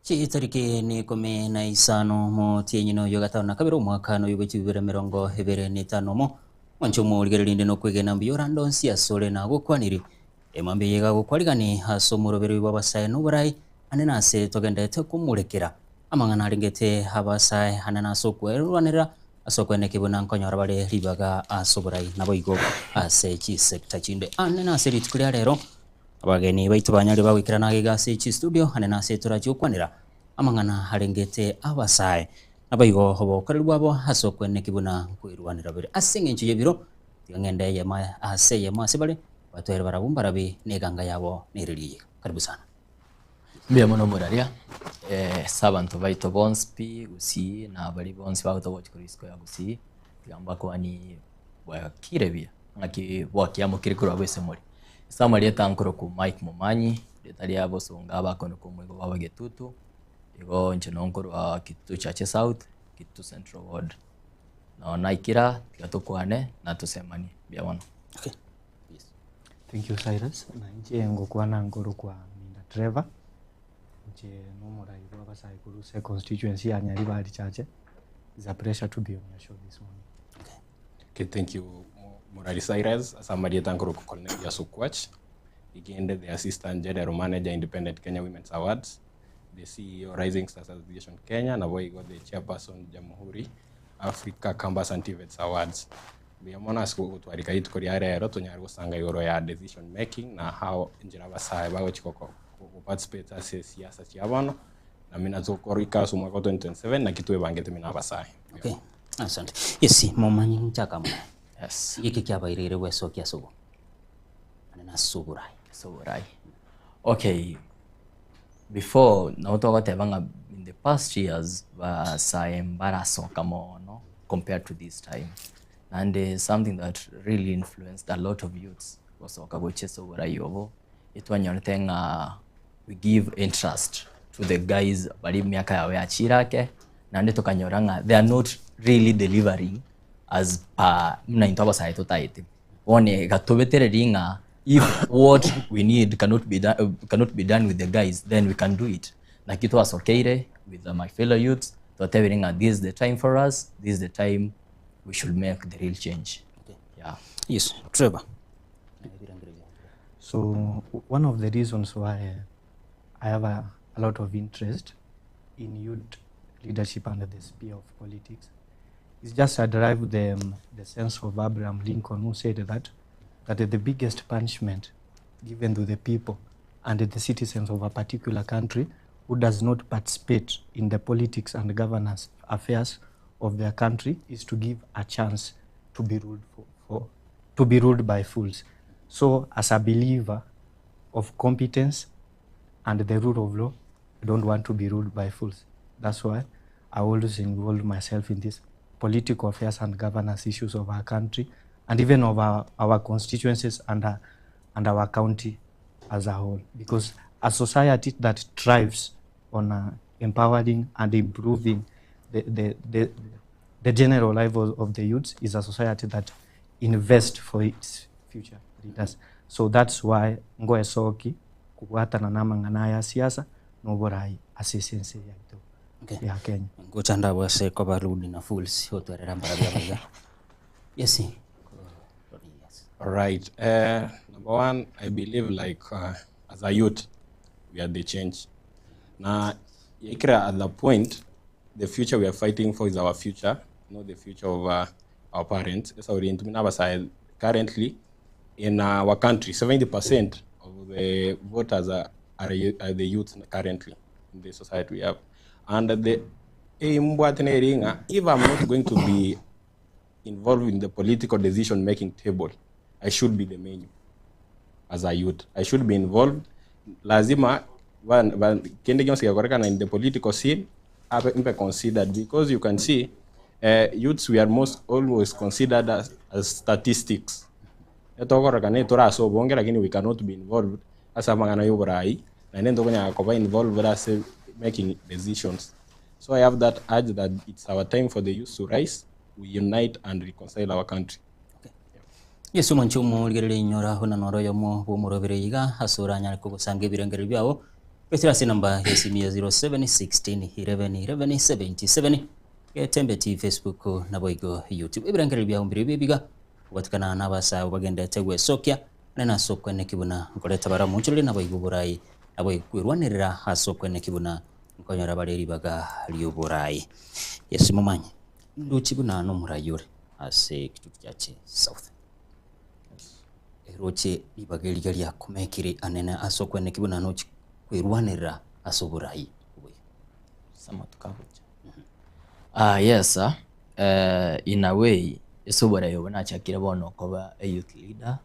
Chitariki n'ikomi na isano motienyi noyo gatano na kabere omwaka noyo bwe chibibere 25 omo mwanche omorigereria inde nokwegena mbuya orande onsi asore nagokwaniri emambia eye egagokwarigani ase omoroberi bw'abasae noborai ande nase togenderete komorekera amang'ana arengete abasae ande nase okwerwanerera ase okweneki buna nkonyora bare ribaga ase oborai naboigo ase chisector chinde ande nase rituko ria rero Abageni baito banyarire bagoikerana agaiga ase chistudio ande nase torachie gokwanera amang'ana arengete abasae. Naboigo obokoreri bwabo ase okweneki buna nkwerwanera bore. Ase engencho y'ebiro, tiga ng'ende eyemo ase eyemo ase bare, batwere barabwo mbarabi neganga yabo nere riiga. Karibu sana. Mbuya mono moraria ase abanto baito bonsi pi gusii na baria bonsi bagotogochia korwa isiko ya gusii, tiga mbakwanie bwakire buya. Ng'aki bwakiamokire korwa abwo ase more. Ase amarieta nkorokwa Mike Momanyi, erieta ria bosongo abakonokwa omoigo baba Getutu, igo inche noo nkorwa Kitutu Chache South, Kitutu Central Ward. Noo naikera tiga tokwane na tosemanie, mbuya mono. Okay. Yes. Thank you Cyrus. Na inche ngokwana nkorokwa Minda Trevor. Inche nomorai bwa abasae korwa ase constituency ya Nyaribari Chache. It's a pleasure to be on your show this morning. Okay. Okay, thank you Murari Cyrus. Ase amarieta nkorokwa Cornelius Okwach. Ikende the Assistant General Manager Independent Kenya Women's Awards, the CEO Rising Stars Association Kenya, nabo igo the Chairperson Jamhuri Africa Campus and TVETs Awards. Mbuya mono ase gotwarika rituko ria rero tonyare gosanga igoro ya decision making na how enchera abasae bagochi goko participate ase siasa chia bono na mina tokorika ase omwaka wa 2027 naki twebangete mina abasae. Okay. Asante. Yes, momanyi nchaka mono. Yes. Giki kiabairire gwesokia ase obo. Ane nase oborai. Ase oborai. Okay, before nabo togoteba ng'a in the past years basae mbarasoka mono compared to this time. Naende something that really influenced a lot of youths gosoka gochia ase oborai obo, etwanyorete ng'a we give interest to the guys baria emiaka yabo yachire ake, naende tokanyora ng'a they are not really delivering as per buna intwe abasae totaete. Bono egatobetereria ng'a if what we need cannot be done, cannot be done with the guys then we can do it. Naki twasokeire with my fellow youths twatebire ng'a this is the time for us, this is the time we should make the real change. Okay. Yeah. Yes, Trevor. So one of the reasons why I have a, a lot of interest in youth leadership and the sphere of politics is just I derive the, the sense of Abraham Lincoln who said that that the biggest punishment given to the people and the citizens of a particular country who does not participate in the politics and governance affairs of their country is to give a chance to be ruled for, for to be ruled by fools. So as a believer of competence and the rule of law, I don't want to be ruled by fools. That's why I always involve myself in this political affairs and governance issues of our country and even of our, our constituencies and our, and our county as a whole. Because a society that thrives on uh, empowering and improving the, the, the, the general life of, of the youths is a society that invests for its future leaders. So that's why ngoesoki kobwatana na amang'ana aya siasa na oborai ase esense yaito Okay. ya Kenya. Ngochanda abwo ase koba ruled na fools otwerera mbarabia abaiga. Yes. Yes. All right. Number one, I believe like as a youth, we are the change. Now, Ikra, at the point, the future we are fighting for is our future, not the future of our parents. So currently, in our country, 70% of the voters are, are, are the youth currently in the society we have. And the aim, if I'm not going to be involved in the political decision-making table, I should be the menu as a youth. I should be involved. Lazima van, van, kende gionsi gakorekana in the political scene abe mpe considered because you can see youths we are most always considered as, as statistics. Etokorekana turaso obonge lakini we cannot be involved ase amang'ana ya oborai naende ntokonyara koba involved ase making decisions. So I have that urge that it's our time for the youth to rise, we unite and reconcile our country. Yesu omonche omorigereria inyora buna noro oyomo bw'omorobere iga ase oranyare kogosanga ebirengererio biabo. Goetera ase enamba y'esimi ya 0716 11 11 77 Getembe TV, Facebook naboigo YouTube. Ebirengererio biao mbire ebiya Ogotikana nabasae bagenderete gwesokia, naende ase okweneki buna nkoreta bare omoonchoreria naboigo oborai, naboigo kwerwanerera ase okweneki buna nkonyora bare ribaga ri'oborai. Yeso momanye, ndoche buna nomorai ore ase Kitutu Church South. Eroche ribaga eriga riakomekire anene ase okweneki buna nochi kwerwanerera ase oborai obuya. Ase amatuko agocha. Ah yes sir, in a way ase oborai obo nachakire bono koba a youth leader,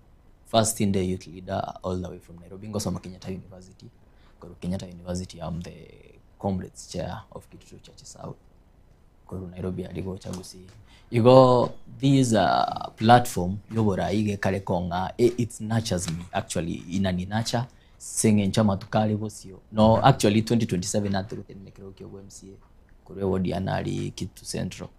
first inde youth leader all the way from Nairobi ngosoma Kenyatta University, korwa Kenyatta University am the comrades chair of Kitutu Church South, korwa Nairobi aria gocha Gusii. Igo this platform ya oborai iga ekare kong'a it nurtures me actually inani nurture ase eng'encho amatuko are bosio, no actually 2027 natogotenena ekerogo kia obo MCA. Korwa ewodi yane aria Kitutu Central.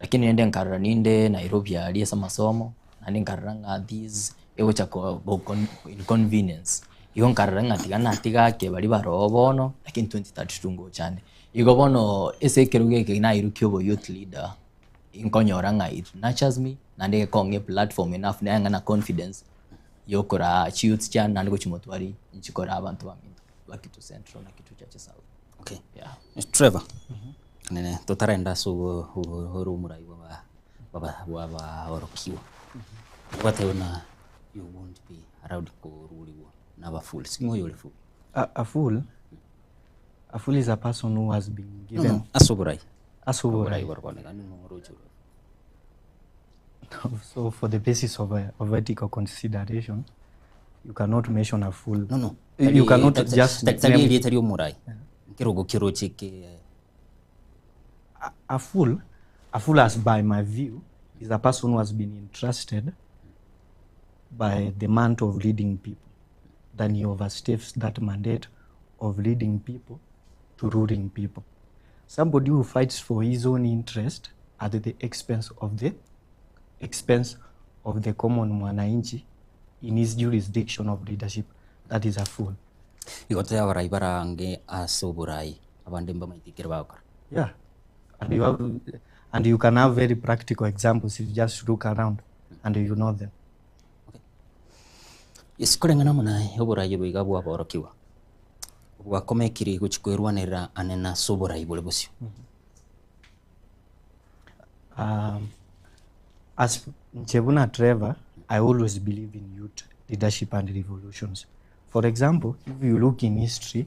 Lakini rende nkarora ninde Nairobi aria ase amasomo, naende nkarora ng'a this egocha ko go inconvenience. Igo nkarora ng'a tiga natiga ake baria baroo bono, lakini 2032 ngocha ande. Igo bono ase ekerogo eke nairwe kia obo youth leader, nkonyora ng'a it nurtures me, naende gekong'a eplatform enough naye na confidence ya okoraa chiyouth chiane naende gochimotwari inche koraa abanto baminto ba Kitutu Central na Kitutu Church South. Okay. Yeah. Trevor, nene totarenda ase obo- obo- ore omorai bwa bwa bwa abaorokigwa, ogoteba buna you won't be allowed korurigwa na aba fools. Ng'o oyore fool? A, a fool, a fool is a person who has been No, given no, ase oborai. ase Oborai oborai. borokone ning'o oroche ore. So for the basis of, uh, of ethical consideration, you cannot mention a fool. No, no. You cannot Tari- just tari- tari name erieta ria omorai. Nkerogo keroche ke a, a fool. A fool, as by my view, is a person who has been entrusted by the mantle of leading people. Then he oversteps that mandate of leading people to ruling people. Somebody who fights for his own interest at the expense of the expense of the common mwananchi in his jurisdiction of leadership. That is a fool. Igo tore abarai barange ase oborai abande mbamaete ekero bagokora. Yeah. And you have, and you can have very practical examples if you just look around and you know them. Okay. Yes, koreng'ana amo naye oborai obo iga bwaborokigwa bwakomekire gochia kwerwanerera ane nase oborai bore bosio. Um, as inche buna Trevor, I always believe in youth leadership and revolutions. For example, if you look in history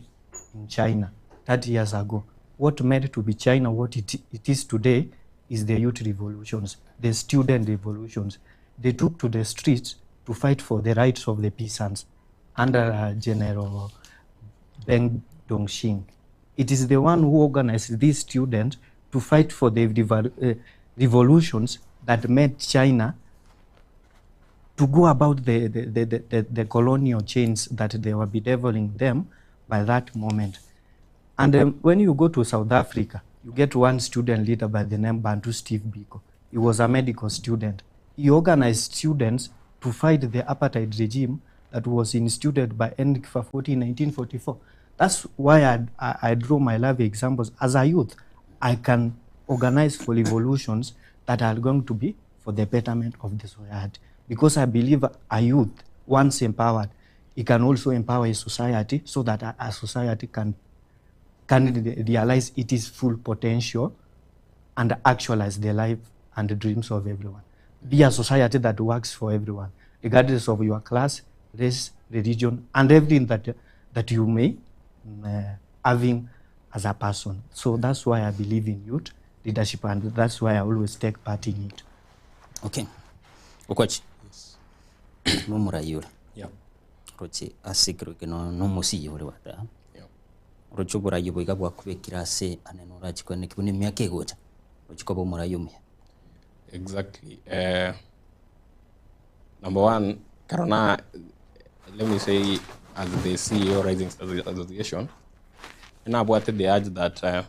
in China 30 years ago, what made to be China what it, it is today is the youth revolutions, the student revolutions. They took to the streets to fight for the rights of the peasants under General Deng Dongxing. It is the one who organized these students to fight for the revolutions that made China to go about the, the, the, the, the, the colonial chains that they were bedeviling them by that moment. And when you go to South Africa, you get one student leader by the name Bantu Steve Biko. He was a medical student. He organized students to fight the apartheid regime that was instituted by Hendrik Verwoerd in 1944. That's why I, I, I draw my life examples. As a youth, I can organize for revolutions that are going to be for the betterment of the society. Because I believe a youth, once empowered, he can also empower a society so that a, a society can can realize its full potential and actualize the life and the dreams of everyone. Be a society that works for everyone, regardless of your class, race, religion, and everything that, that you may having as a person. So that's why I believe in youth leadership, and that's why I always take part in it. Okay. Okochi. Nomorai ore. Yeah. Roche ase ekero eke no nomosiyo ore gwateba. Yeah. Oroche oborai obo iga bwakobekire ase anene orache koeneki buna emiaka egocha, roche koba omorai omuya. Exactly. Number one, Karona, let me say, as the CEO Rising Stars Association, and I brought the urge that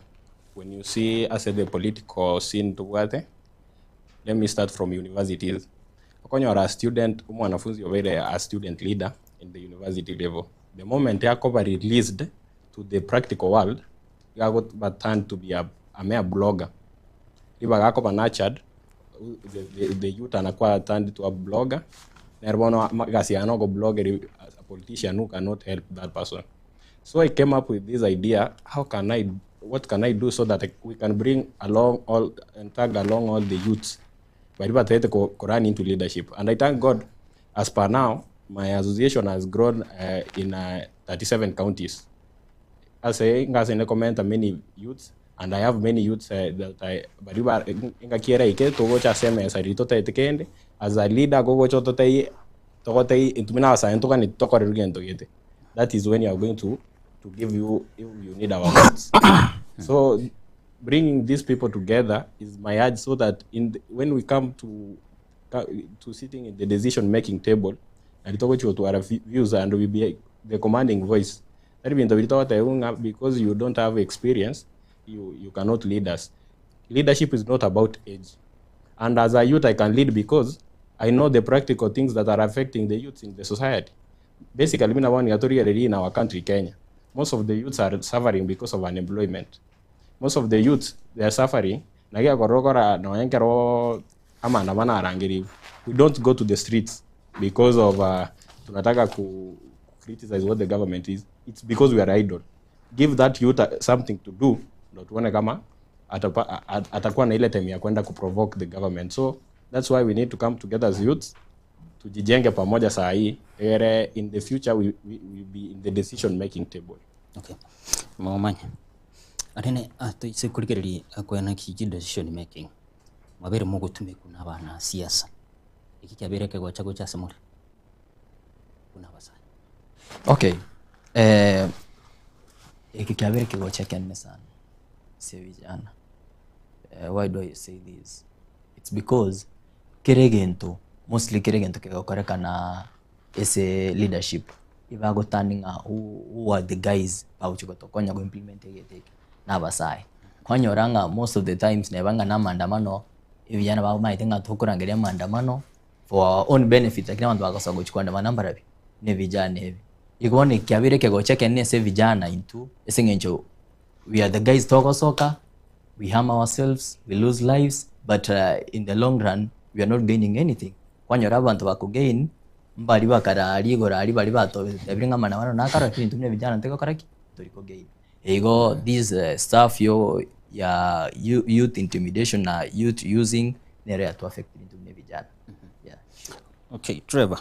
when you see as the political scene tubwate, let me start from universities. Okonyora a student, umwanafunzi obeire a student leader in the university level. The moment yakoba released to the practical world, iga agoba turned to be a, a mere blogger. Ribaga akoba nurtured, the, the, the youth anakuwa turned to a blogger, nere bono ama- egasi yaye nogoblogeri a politician who cannot help that person. So I came up with this idea, how can I, what can I do so that we can bring along all and tag along all the youths baria batagete ko, ko run into leadership. And I thank God, as per now, my association has grown in 37 counties. Ase ngase ne commenta many youths and I have many youths that I baria ba engaki ere ike togocha ase emesa riria totaete kende as a leader gogocha ototebie togotebie intwe buna abasae ntoganeti tokorerwe gento gete. That is when you are going to to give you if you need our votes. So bringing these people together is my urge so that in the, when we come to to sitting in the decision making table nari togochi gotwara views and we be the commanding voice. Tari binto biria togotebiwa ng'a because you don't have experience you, you cannot lead us. Leadership is not about age. And as a youth I can lead because I know the practical things that are affecting the youths in the society. Basically, buna bono iga torigereria in our country Kenya, most of the youths are suffering because of unemployment. Most of the youths they are suffering naki ekorora okora nonya ekero amaandamano arangerigwe, we don't go to the streets because of tunataka ku criticize what the government is, it's because we are idle. Give that youth something to do ndo tuone kama atapa, atakuwa na ile time ya kwenda kuprovoke the government. So that's why we need to come together as youths tujijenge pamoja saa hii ere in the future we will be in the decision making table. Okay. Momanya. Anene atoise kurigereria akoena ki decision making. Mwabere mogotumekwa na abana siasa. Eki kiabere kegocha gocha ase more. Buna abasae. Okay. Eki kiabere kegocha ekenene sana ase vijana. Why do I say this? It's because kera egento mostly kera egento kegokorekana ase leadership ibagoturn ng'a who, who are the guys bagochi gotokonya go implement egento eke na abasae. Kwanyora ng'a most of the times neba ng'a na maandamano evijana bamaete ng'a tokorangeria maandamano for our own benefit lakini abanto bagosoa gochi koandamana mbarabi na evijana ebi. Igo bono kiabere ekegocha ekenene ase evijana intwe ase eng'encho we are the guys togosoka we harm ourselves we lose lives but in the long run we are not gaining anything. Kwanyora abanto bakogain mbari bakara aria igoro aria baria batebire ng'a maandamano nakare lakini intwe buna evijana ntigokora ki? Tori kogain. Igo this stuff yo ya youth intimidation na youth using nere yatu affect intwe buna evijana. Yeah. Okay, Trevor.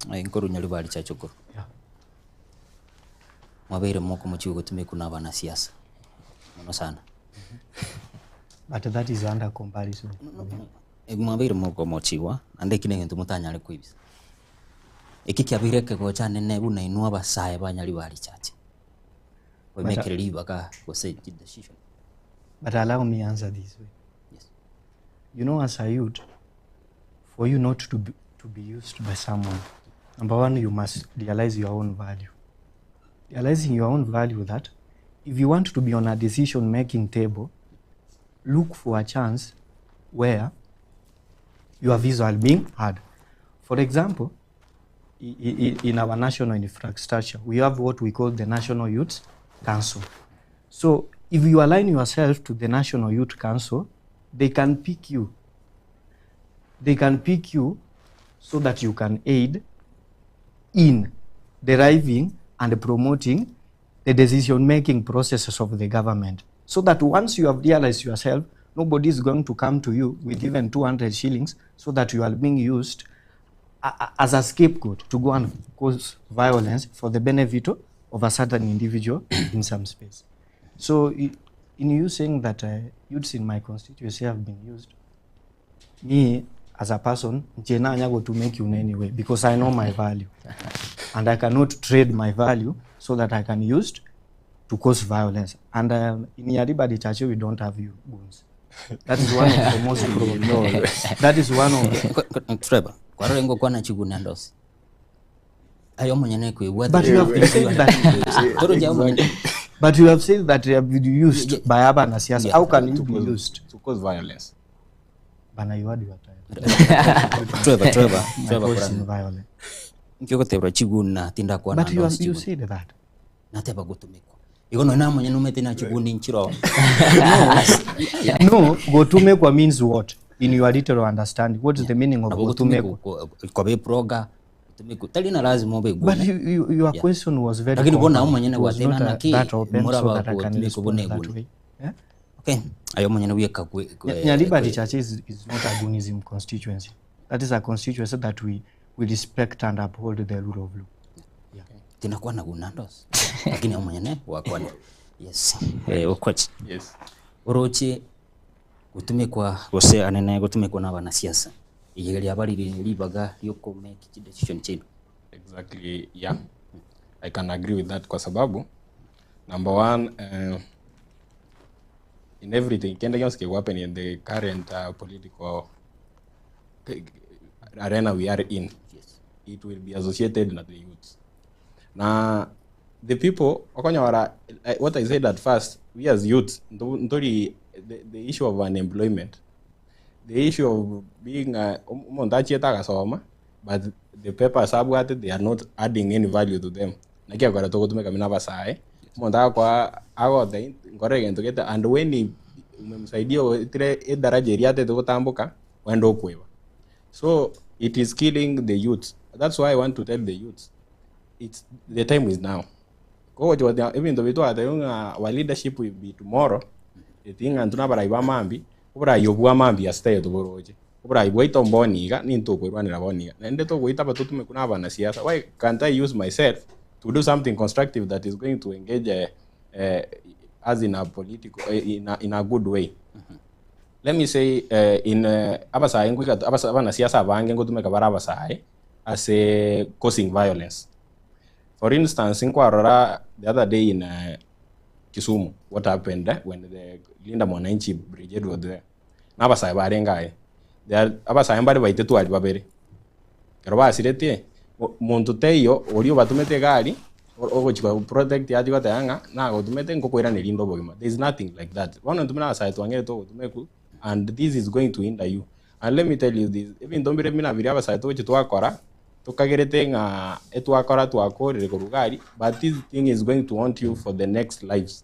Nkorunya ribari chache okoro. Yeah. Mwabeire moko mochie gotumekwa na abanasiasa mono sana. But that is under comparison. Mwabeire moko mochigwa naende eki negento motanyare koibisa. Eki kiabeire ekegocha nene buna inwe abasae ba Nyaribari Church. Oimekere ribaga gose decision. But allow me answer this way. Yes. You know, as a youth, for you not to be used by someone, number one, you must realize your own value. Realizing your own value that if you want to be on a decision-making table, look for a chance where your views are being heard. For example, in our national infrastructure, we have what we call the National Youth Council. So if you align yourself to the National Youth Council, they can pick you. They can pick you so that you can aid in deriving and promoting the decision-making processes of the government. So that once you have realized yourself, nobody is going to come to you with even 200 shillings so that you are being used as a scapegoat to go and cause violence for the benefit of a certain individual in some space. So in you saying that youths in my constituency have been used, me as a person, Njena go to make you in any way because I know my value. And I cannot trade my value so that I can use it to cause violence. And in Nyaribari Church, we don't have you goons. That is one of the most problems. That is one of the... Trevor, kwa roho yangu kwa na chiguna ndosi. Ayo mwenye ne kuibua But you have said that. Toro ja mwenye. But you have said that you have been used by urban siasa. How can you be used? To cause violence. Bana, you had your time. Trevor, Trevor, My Trevor, voice Kurana. in violence. Nkio kutebra chiguna tinda kwa But na ndosi you chiguna. said that. Nateba gutumikwa. Igo nonya namanya nomanyete nachigundi nchiroo. No, gotumekwa means what? In your literal understanding, what is the meaning of Nabo gotumekwa? gotumekwa koba eproga gotumekwa tari na lazima obe But egune. your question was very Lakini bona compound. omonyene It was gwateba not naki that open so moraba that I can gotumekwa respond buna that egune. way. Yeah? Okay. Aye omonyene bweka Nyaribari Church is not a Gunism constituency. That is a constituency that we respect and uphold the rule of law. Yeah. Tinakwana gunandos. Lakini omonyene gwakwana. Yes. Okwachi. Yes. Oroche gotumekwa gose anene gotumekwa na abanasiasa. Iga riabarire ribaga rioko make decision chain. Exactly, yeah. I can agree with that kwa sababu number one, in everything kende gionsi kigwappen in the current political arena we are in, Yes. it will be associated na the youth. Na the people okonyora, what I said at first, we as youth ntori the issue of unemployment, the issue of being omonto achiete agasoma, but the papers abwate, they are not adding any value to them. Naki akora togotumeka mina abasae omonto agakwa agote nkore egento gete, and when he umemsaidia otire edaraja eria atete gotamboka wende okweba. So it is killing the youth. That's why I want to tell the youth, it's the time is now. Kogo ebinto bitwate ng'a our leadership will be tomorrow. Etinga ntuna barai ba mambi, oborai obwa mambi asitaye toboroche. Oborai bwaito mboniga ninto kwerwanira boniga. Nende togoita batutume kuna abana siasa. Why can't I use myself to do something constructive that is going to engage us in a political in a good way? Let me say in abasae nkwika abana siasa abange ngotumeka bara abasae as a causing violence. For instance, nkwarora the other day in Kisumu, what happened when the Linda Mwananchi brigade was there. Na abasae barengae. They are abasae mbare baite twari babere. Kero basiretie muntu teiyo ori obatumete gari ogochika protect yaji gotanga na gotumete ngokwira ne lindo bogima. There is nothing like that. Bono ntumira abasae twangere togotumeku, and this is going to hinder you. And let me tell you this, even though mbire mina biri abasae togochi twakora tukagerete ng'a etwakora twakorire korugari, but this thing is going to haunt you for the next lives.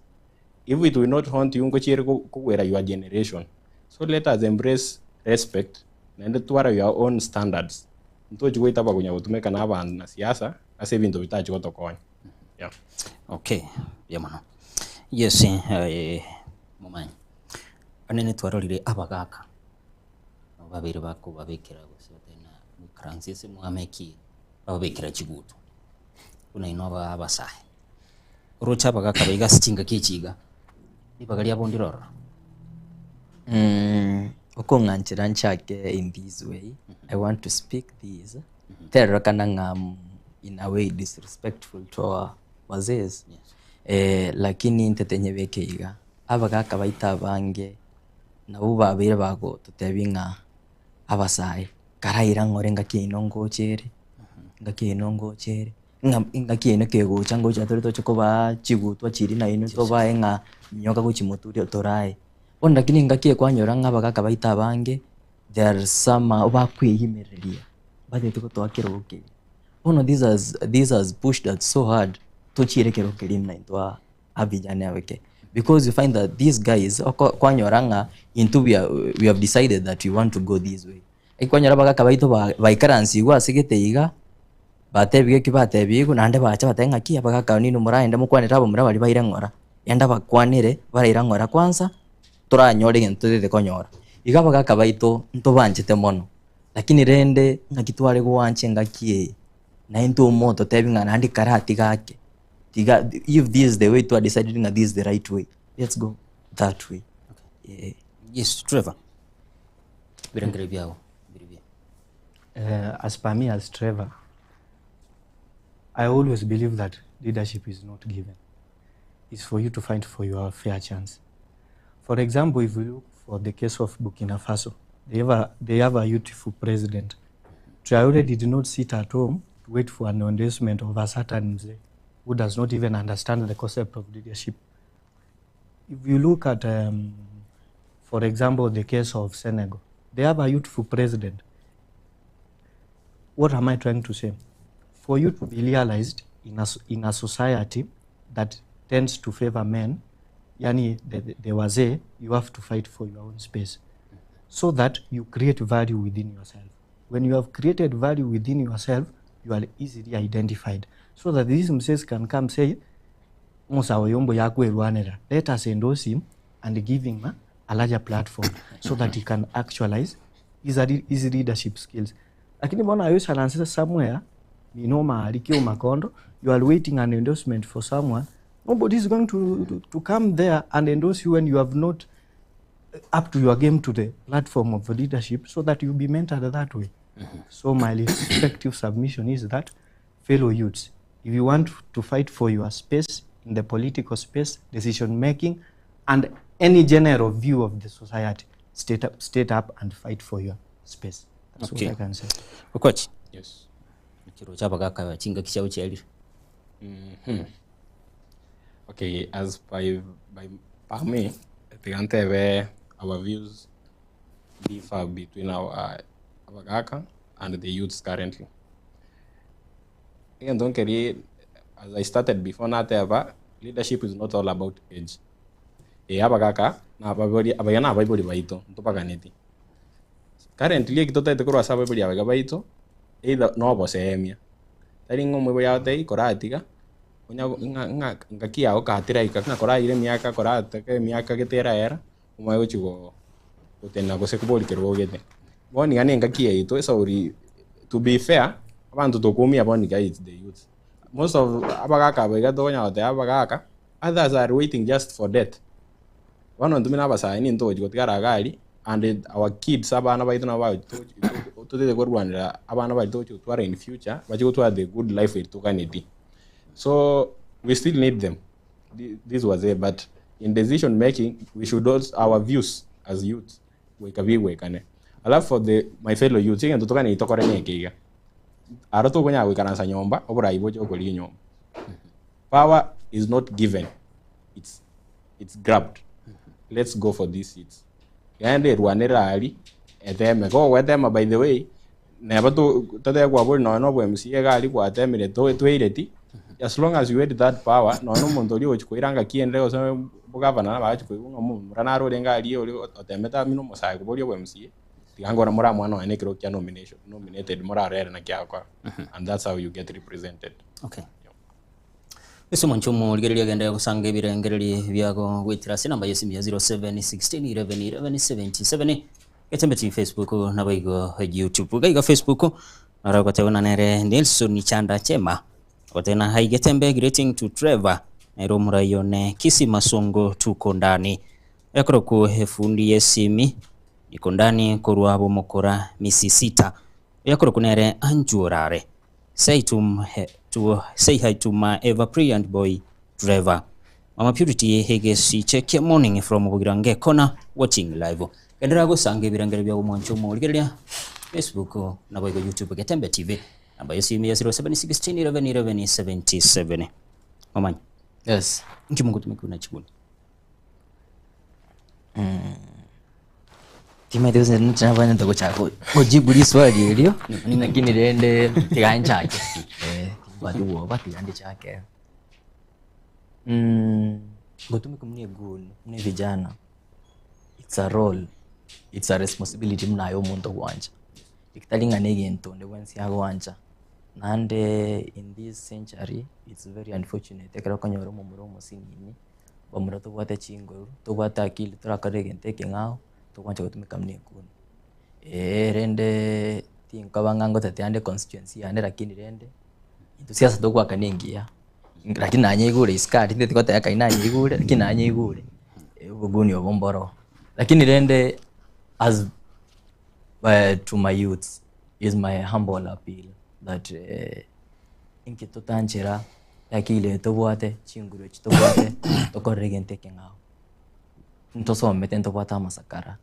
If it will not haunt you, ngochiere kogwera your generation. So let us embrace respect naende twara your own standards. Ntochi goita bagonya gotumeka na abantu na siasa ase ebinto bitachi gotokonya. Yeah. Okay. Ya mono. Yes, momanyi. Anene twarorire abagaka. Nabo babere bakobabekera gose batena mwikaransi ase mwameki bababekera chigutu. Buna ino aba abasae. Oroche abagaka baiga ase chingaki echiga. Ribaga riabo ndirororo. Okong'anchera nchake in this way. I want to speak this. Tererokana ng'a in a way disrespectful to our wazees. Yes. Lakini ntetenye beke iga. Abagaka baita abange nabo babeire bagototebi ng'a abasae karaira ng'ore ngaki ino ngochere ngaki ino ngochere ngaki ino kegocha ngocha tore toche koba chigutwa chiri na ino tobae ng'a nyoka gochimoturia torae. Bono lakini ngaki ekwanyora ng'a abagaka baita abange there are some bakweyimereria batete gotoa kerogo keria. Bono this has pushed us so hard tochire kerogo keria muna intwa abijane abeke. Because you find that these guys kwanyora ng'a into we have decided that we want to go this way. Ekwanyora bagaka baito baikaransi igwa asigete iga batebige ki batebigo nande bacha batenga ki abagaka nino muraende mukwanira abo mura bari baire ng'ora. Enda bakwanire baraira ng'ora kwanza turanyore gento tete konyora. Iga bagaka baito ntobanchete mono. Lakini rende ng'aki tware gwanche ngaki e na into moto tebi ng'a nandi karati gake. Tiga, if this is the way to have decided that this is the right way, let's go that way. Okay. Yeah. Yes, Trevor. Birengere byao. Biribia. As per me, as Trevor, I always believe that leadership is not given. It's for you to fight for your fair chance. For example, if we look for the case of Burkina Faso, they have a youthful president. Traore did not sit at home to wait for an endorsement of a certain mzee who does not even understand the concept of leadership. If you look at, for example, the case of Senegal, they have a youthful president. What am I trying to say? For you to be realized in a society that tends to favor men, yani the, the, the wazee, you have to fight for your own space so that you create value within yourself. When you have created value within yourself, you are easily identified so that these mzees can come say, Musa oyo mbuya akwerwanera, let us endorse him and give him a, a larger platform so that he can actualize his, his leadership skills. Lakini mbona ayo salansa somewhere minoma alikio makondo you are waiting an endorsement for someone nobody is going to, to, to come there and endorse you when you have not up to your game to the platform of leadership so that you be mentored that way. So my respective submission is that fellow youths, if you want to fight for your space in the political space, decision making, and any general view of the society, state up, state up and fight for your space. That's Okay. what I can say. Okochi Yes. chiro chabagaka chingaki chiao chiarire Okay, as by by by me, tiga ntebe our views differ between our abagaka and the youths currently. Egento nkeri, as I started before nateba, leadership is not all about age. Eh, abagaka na ababori abaya na abaibori baito ntobaganeti. Currently eki totaete korwa ase abaibori abaiga baito either no obosemia tari ng'a omoibori agotebia koratiga onya ng'a ng'a ngaki yago katiraika ng'a koraire emiaka koratake emiaka gete eraera omanye gochi go gotenena gose kobori kero ogete. Bono iga na engaki yaito esauri to be fair abanto tokoumia bono iga it's the youths. Most of abagaka aba iga tokonyara goteba abagaka others are waiting just for death. Bono intwe buna abasae nintwe togochi gotigara iga aria and our kids abana baito nabo bagochi togochi totete korwanera abana baria togochi gotwara in future bache gotwara the good life eri toganetie. So we still need them this was it but in decision making we should also our views as youths goika bigwekane. Alafu for the my fellow youths egento toganetie tokore neke iga, aro tokonyara goikaransa nyomba oborai boche gokorigia nyomba. Power is not given it's it's grabbed. Let's go for these seats. Genda erwanere aria eteme kogwetema by the way neba to totebe kwabori nonye na obo MCA iga aria gwatemire to toireti as long as you had that power nonye na omonto oria ogochi koira ngaki ende gose obogavana nabo agochi koigwa ng'a omomura naro orenge aria oria otemete amino omosae koboria obo MCA tiga nkore moramoa nonye na ekero kia nomination nominated morarore naki agokora and that's how you get represented. Okay. Ase omonche omorigereria agende gosanga ebirengererio biago goetera ase enamba y'esimi ya 0716111177 Getembe TV Facebook naboigo YouTube. Iga iga Facebook naro ogoteba ng'a nere Nelson Chanda Chema ogoteba ng'a hi Getembe greeting to Trevor nere omorai one Kisii Masongo tuko ndani. Oyakorokwo efundi y'esimi niko ndani korwa bomokora Misisita. Oyakorokwo nere Andrew Orare. Say to to say hi to my ever brilliant boy driver Mama Purity egesiche kia morning from Bogirange corner watching live. Genderera gosanga ebirangero bia omwancho omorigereria Facebook naboigo YouTube Getembe TV namba yesimi ya 0716 11 11 77 Mamanya Yes. nki mogotumeka buna chiguni Timanyete gose inche nabwenerete gochaka gojibu riswali erio, lakini rende tiga nchake eh, timbwati bwoba tiga ndichake. Gotumeka buna egoal buna evijana, it's a role, it's a responsibility buna aye omonto gwancha, tari ng'a na egento onde bwensi agoancha, naende in this century it's very unfortunate ekero okonyora omomura omosinini. Bamura tobwate chinguru, tobwate akili torakore egento ekeng'ao, togwancha gotumeka buna ekuni. Eeh rende tinkoba ng'a ngotetea ande constituency yane lakini rende, intwe siasa togoaka na engiya, lakini nanyeigure isiko aria tinteti goteba kai nanyeigure, lakini nanyeigure, oboguni obo mboro. Lakini rende as to my youths is my humble appeal that inki totanchera akili eye tobwate, chinguru echi tobwate, tokorere egento ekeng'ao. Ntosomete ntobwate amasakara,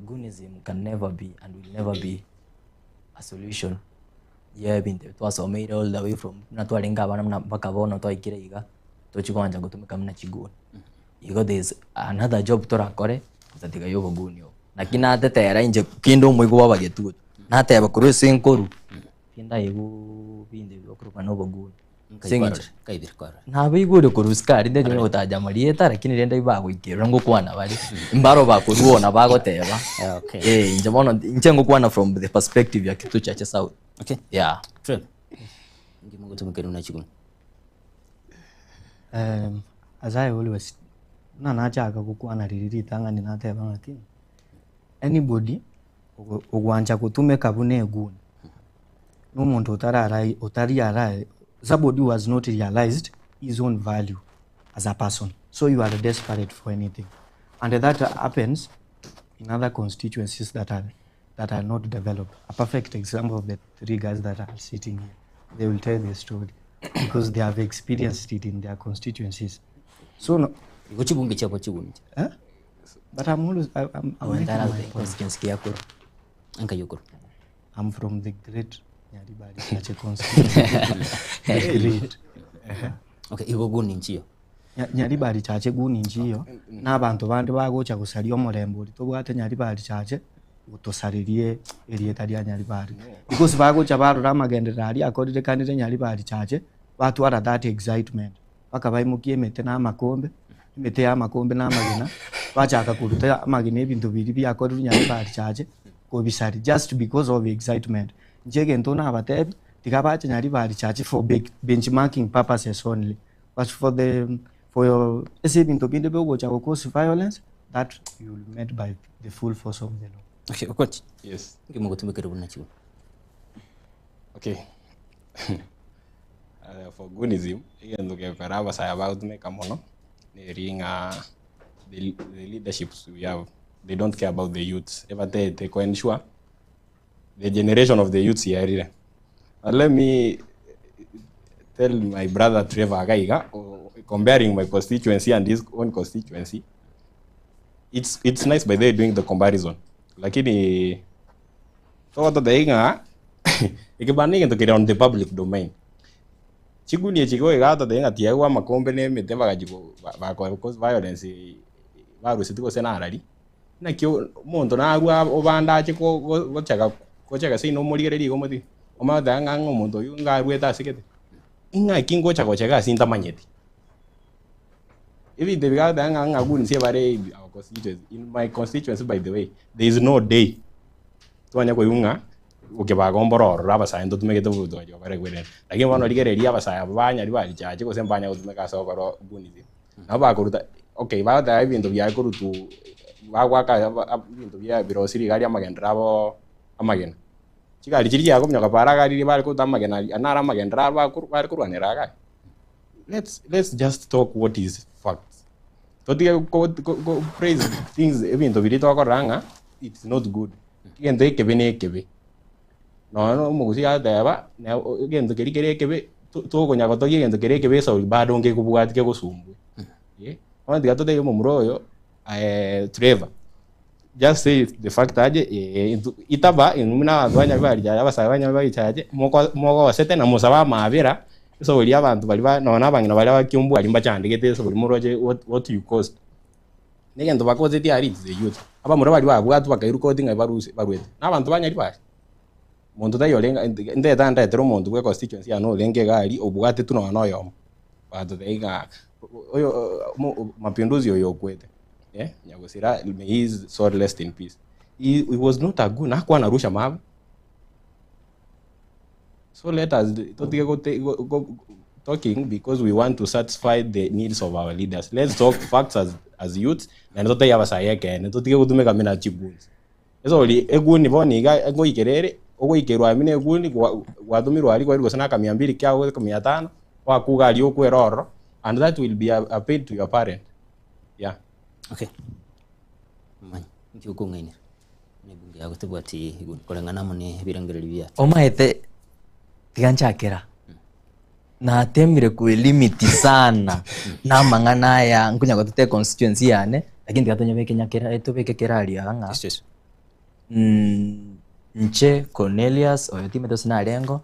Goonism can never be and will never be a solution ya ebinto ebi twasomeire all the way from buna twarenge abana buna mpaka bono twaikire iga, tochi koancha gotumeka buna chiguni. Igo there is another job torakore gotatiga ya oboguni obo. Naki natetera inche kinde omoigwa bwa abagetutu, nateba korwa ase enkoru, tindaigwa binto ebi bakorokwa na oboguni. Ase eng'encho Nkaibire kwarora. Nabaigure korwa isiko aria nteche onye gotacha amarieta lakini rende bagoikerera ngokwana bare, mbaro bakorwa oo nabagoteba. Okay. Eh, inche bono inche ngokwana from the perspective ya Kitutu Chache South. Okay. Yeah. Trevor. Inki mogotumekera buna chiguni? As I always buna nachaka gokwana riria ritang'ani nateba ng'aki, anybody ogwancha gotumeka buna eguni, na omonto otarara otariara somebody who has not realized his own value as a person, so you are desperate for anything and that happens in other constituencies that are that are not developed. A perfect example of the three guys that are sitting here, they will tell the story because they have experienced it in their constituencies. So no, Igo chibunge chiabo chiguni. eh? But I'm always I, I'm, I'm making my point. Constituency ya Kuru. Enkai okoro. I'm from the great Nyaribari Chache constituency. The great. Okay, igo guni nchiyo. Nyaribari Chache guni nchiyo na abanto bande bagocha gosaria omorembe oria tobwate Nyaribari Chache gotosaririe erieta ria Nyaribari. Because bagocha barora amagenderero aria akorirekanire Nyaribari Chache batwara that excitement mpaka baimokie emete na amakombe, emete ya amakombe na amagena, bachaka koruta amagena ebinto biria biakorirwe Nyaribari Chache kobisaria just because of excitement. Inche egento nabatebi tiga bache Nyaribari Chache for benchmarking purposes only but for the for your ase ebinto binde biogocha go cause violence that you will met by the full force of the law. Okay, Okochi. Yes. Inki mogotumekera buna chiguni? Okay. For Goonism, egento gekogera abasaya bagotumeka mono, neri ng'a the, the leaderships we have, they don't care about the youths. Ebatete ko ensure the generation of the youths yarire. But let me tell my brother Trevor Agaiga, comparing my constituency and his own constituency, it's nice by the way doing the comparison. Lakini togototebia ng'a ekebanda egento kere on the public domain. Chiguni echi igo igatotebia ng'a tiaigwa amakombe na emete bagachi ba cause violence baruseti gose narari. Naki omonto narwa obande ache gochaka gochaka seino omorigereria igo omotebie, omanye goteba ng'a ng'a omonto oyio ngarwete ase gete, ing'aki ngocha gochega ase ntamanyeti. Ebinto ebi gagoteba ng'a ng'a goons ebare in our constituency, in my constituency by the way, there is no day twanya koigwa ng'a okebaga mboro ororo abasae ntotumegete obotoereru bare kwerenda. Lakini bono rigereria abasae aba banyari barichache gose mbanya gotumeka ase okoro goons. Nabo bakoruta okay bagoteba ebinto biaye korutwa bagoaka ebinto bia birosiri iga aria amagenderero abo amagena. Chigari chiria chiakominyoka para iga riria bare koruta amagena aria naro amagenderero abo bakoru bare korwanera iga. Let's let's just talk what is facts. Totige ko ko praise things ebinto biria tokorora ng'a it's not good. Egento ekebe na ekebe. Nonya na omogusii agateba, egento keria kere ekebe tokonya gotogia egento keria ekebe esauri bado nkekobwati kegosumbue. Eh, bono tiga totebie omomura oyo Trevor, just say the fact aje intwe itaba intwe buna abanto ba Nyaribari abasae ba Nyaribari chache, moko mogosete na mosabe amabera, esauri abanto baria ba nonya na abang'ina baria ba Kiumbu aria mbachandegete esauri moroche what what you caused. Negento bakosetie aria it's the youth. Abamura baria babwatwa bakairwa koti ng'a baruse barwete, na abanto ba Nyaribari. Monto taiyo orenge ndeta ndetere omonto bwe constituency yane orenge iga aria obwatetwe nonya na oyomo. Batotebia ng'a oyo mapinduzi oyo okwete eh, Nyagosira may his soul rest in peace. He, he was not a goon, akwana rusha mawe. So let us totige gote go, go, talking because we want to satisfy the needs of our leaders. Let's talk facts as, as youths na totebie abasae ekeene totige gotumeka buna chigoons. Esori eguni bono iga ngoikera ere, ogoikerwa buna eguni gwatomirwe aria kwairwa gose na akamia mbiri kiago gose akamia tano, gwakuga aria okwera ororo, and that will be a pain to your parent, yeah. Okay. Manya, inki okong'ainera? Buna ebunge yago tebwati iguni koreng'ana amo ne ebirengererio biaye. Omaete tiga nchakera natemire kwelimit sana na amang'ana aya nkonya goteta econstituency yane lakini tiga tonyebeke nyakera tobeke kera aria ng'a Yes, yes. inche Cornelius oyo timanyeti gose narengo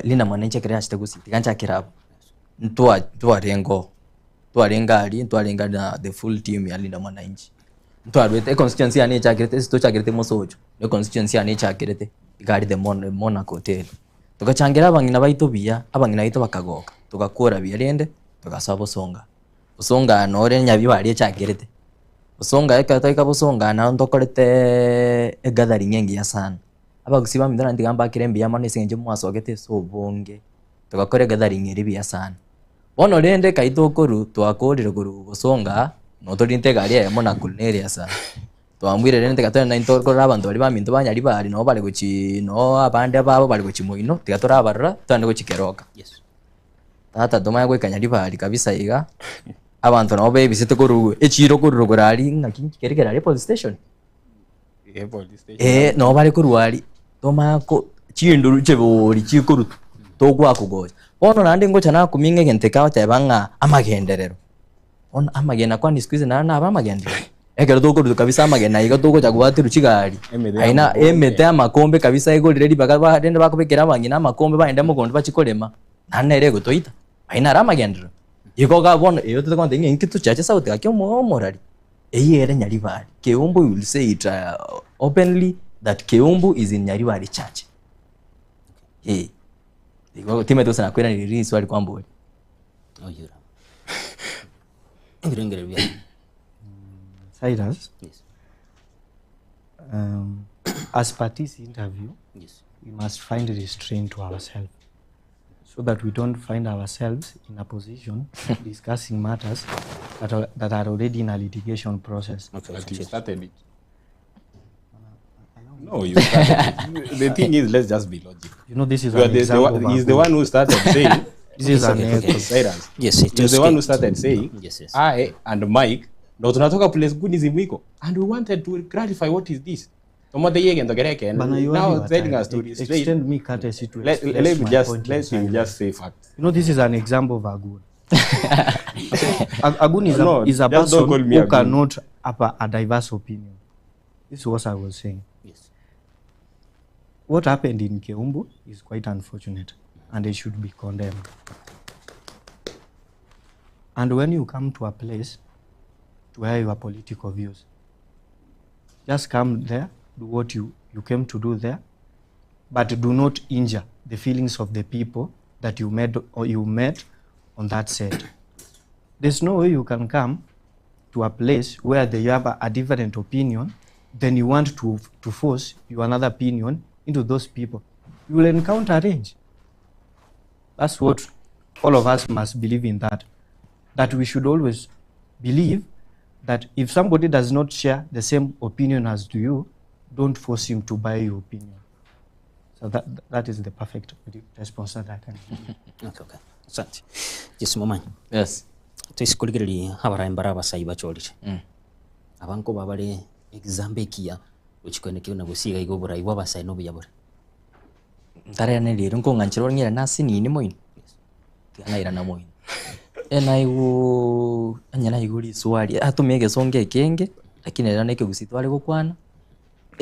Linda Mwananchi ekero yachete gusii tiga nchakere abwo ntwa ntwarengeo ntwarenge aria ntwarenge na the full team ya Linda Mwananchi ntwarwete econstituency yane echakerete ase tochakerete mosocho ne constituency yane echakerete iga aria the Monaco hotel. Togachangera abang'ina baito buya, abang'ina baito bakagoka, togakora buya rende togasoa bosonga. Bosonga nore nyabibari echakerete, bosonga ekero twaika bosonga naro ntokoreteeee egathering engiya sana. Abagusii baminto naende tiga mbakere mbuya mono ase eng'encho mwasogete ase obonge, togakora egathering eria buya sana. Bono rende ekai tokorwa twakorire korwa bosonga, notorinte egari eyemo na Cornelius aa. Twamwire rende tiga togende naintwe tore abanto baria baminto ba Nyaribari nabo bare gochii noo abande babo bare gochia moino, tiga torabarora togende gochia Keroka. Tata tomanye goika Nyaribari kabisa iga, abanto nabo bebisete korwa echiro korwa rogoro aria ng'aki nki keria kere aria police station? Eh, police station. Eh, nabo bare korwa aria, tomanye ko chinduru chibori chikorutwa, togoaka gocha. Bono naende ngocha nakumia ng'a egento eke agoteba ng'a amagenderero. Bono amagena kwani siku hizi naende nabe amagenderero? Ekero tokorutwa kabisa amagena iga togocha goaterwa chigari, Emete aye na y'amakombe. emete y'amakombe kabisa egorire ribaga ba rende bakobekera abang'ina amakombe bagende mogondo bachie korema, naende nere egotoita, ayio naro amagenderero. Igo iga bono eyo totokonte ng'a inki tochiache sauti gaki omo omorari, eyio ere Nyaribari. Keumbu we will say it openly that Keumbu is in Nyaribari church. Eh, igo timanyeti gose nakoiraneria riswali kwamboria. Oyora. Ebirengererio biaye. Cyrus, Yes. as per this interview, Yes. we must find restraint to ourselves so that we don't find ourselves in a position discussing matters that are already in a litigation process. Okay, But you okay. started it. No, you started it. The thing is, let's just be logical. You know, this is You are an the example one, of he's the Agun. one who started saying, This is an Okay, okay. echo. Cyrus. Yes, it He's is the one good. who started saying, Yes, yes. I and Mike, ndo tunatoka place goodism iko and we wanted to clarify what is this. Tomote yeye ndo kereke and Bana, you have now your telling time. us to restrain. Extend me courtesy to Let, express let me my just point in let him silence. just say facts. You know, this is an example of Agun. Agun is a, No, is a just don't person call me who Agun. cannot have a diverse opinion. This is what I was saying. Yes. What happened in Keumbu is quite unfortunate and it should be condemned. And when you come to a place to air your political views, just come there, do what you came to do there, but do not injure the feelings of the people that you met or you met on that set. There's no way you can come to a place where they have a different opinion, then you want to force your another opinion into those people. You will encounter rage. That's what all of us must believe in, that we should always believe that if somebody does not share the same opinion as do you, don't force him to buy your opinion. So that is the perfect response that I can give you. Okay, okay. Asante. Yes, Momanyi. Yes. Twisikurigiriria abarayi mbara abasayi bachorire. Abanko babare example ekiya gochikone kio na gusiga igo oborai bwa abasayi nobuya bore. Ntareaneria ere nkong'anchera ore ng'ira nase nini moino, tiga nairana moino. Enaiguu onye naigure riswali atumia egesongo ekenge, lakini ere na ekegusii tware gokwana,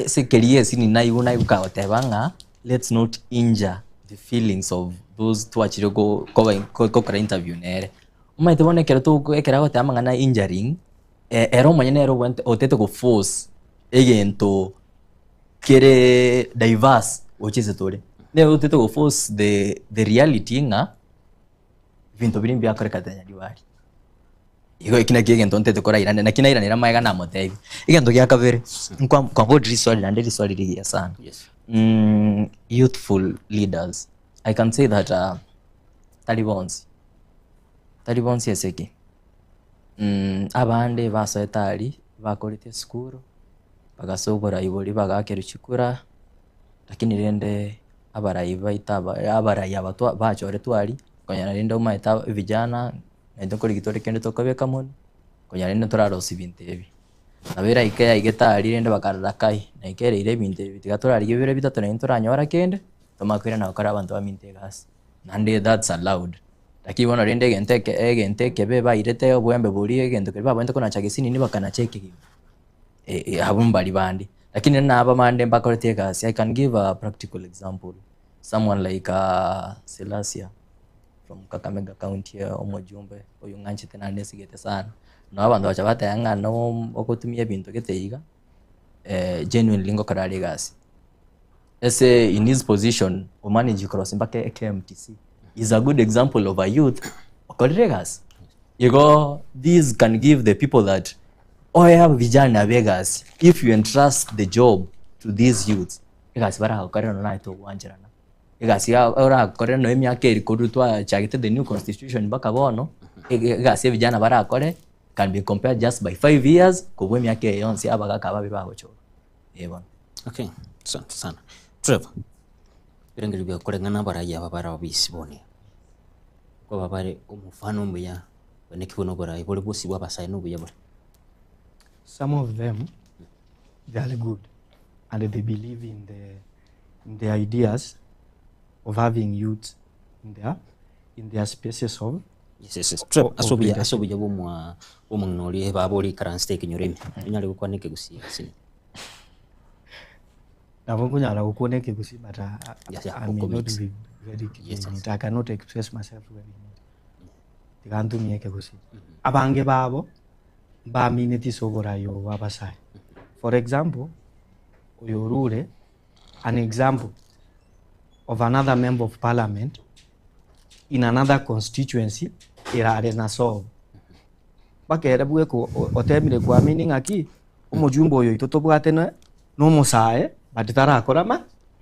ase keria esini naigwa naigwa kagoteba ng'a let's not injure the feelings of those twachire go koba gokora interview nere. Omanyete bono ekero toko ekero agoteba amang'ana injuring, ere omonyene nere obwate otete goforce egento kere diverse gocha ase tore. Nere otete goforce the reality ng'a ebinto biria mbiakorekete Nyaribari. Igo eki naki egento ntete korairane, naki nairanera magega namotebia. Egento gia kabere, nkwa kwambori riswali naende riswali rigiya sana. Yes. Youthful leaders, I can say that tari bonsi, tari bonsi ase eki. Abande basoete aria, bakorete esukuru, bagasoa oborai boria bagakerwa chikura, lakini rende abarai baito aba abarai aba twa bachoretwe aria, konyora rende omanyete aba vijana, naintwe nkorigia tore kende tokobeka monwe, konyora rende torarosia ebinto ebi. Nabo eraika yaigete aria rende bakarora kai, naikereire ebinto ebi tiga torarigie bibere bitato naintwe toranyora kende, tomanye koirana gokora abanto baminto egasi. Naende that's allowed. Lakini bono rende egento eke egento ekebe bairete obwembe boria egento keria babwenerete konacha gesinini bakanacha ekegima. Abwo mbari bande. Lakini naba bande mbakorete egasi, I can give a practical example. Someone like Selassia from Kakamega County omojumbe oyo ng'anchete naende nsigete sana. Nabo abanto bacha bateba ng'a no ogotumia ebinto gete iga, genuinely ngokora are egasi. Ase in his position o manage cross mpaka KMTC is a good example of a youth okorire egasi. Igo this can give the people that oe vijana abe egasi if you entrust the job to these youths egasi baragokore nonya naye togwancherana. Egasi ya orakore nonya emiaka eri korwa twachagete the new constitution mpaka bono egasi ya vijana barakore can be compared just by 5 years kobua emiaka eye yonsi abagaka aba babere bagochora. Eh bono. Okay, asante sana. Trevor, ebirengererio bia koreng'ana abarai aba bare obisi bono iga, nkoba bare omofano omuya buna eki buna oborai bore bosio bwa abasae na obuya bore. Some of them they are good and they believe in the, in the ideas of having youths in their, in their spaces of Yes, yes, yes. Trevor, of ase obuya ase leadership. obuya bwa omwa bwa omong'ina oria baba oria ikaranste ekenyoro ime, onyare gokwana ekegusii ase. Nabo nkonyara gokwana ekegusii but I, I, Yes, yeah, I may not okomix. be very clear Yes, in yes. it. I cannot express myself well in it. Tiga ntumie ekegusii. Abange babo mbamineti ase oborai obo bwa abasae. For example, oyo orure an example of another member of parliament in another constituency erare na sobo. Mpaka ere bweka otemire kuamini ng'aki omojumbe oyo oito tobwate na nomosae but tarakora ma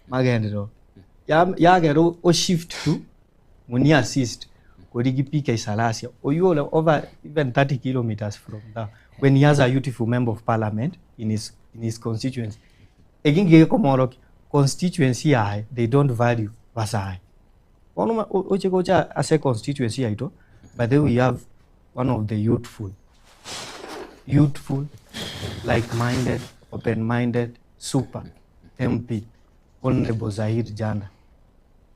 magenderero. Yagera o shift to Mumias East korigi PK Salasya oywo ore over even 30 kilometers from there when he has a youthful member of parliament in his, in his constituency. Eki ngekomorokia constituency yaye they don't value basae. Bono oche gocha ase constituency yaito but then we have one of the youthful youthful like-minded open-minded super MP Honorable Zahir Janda.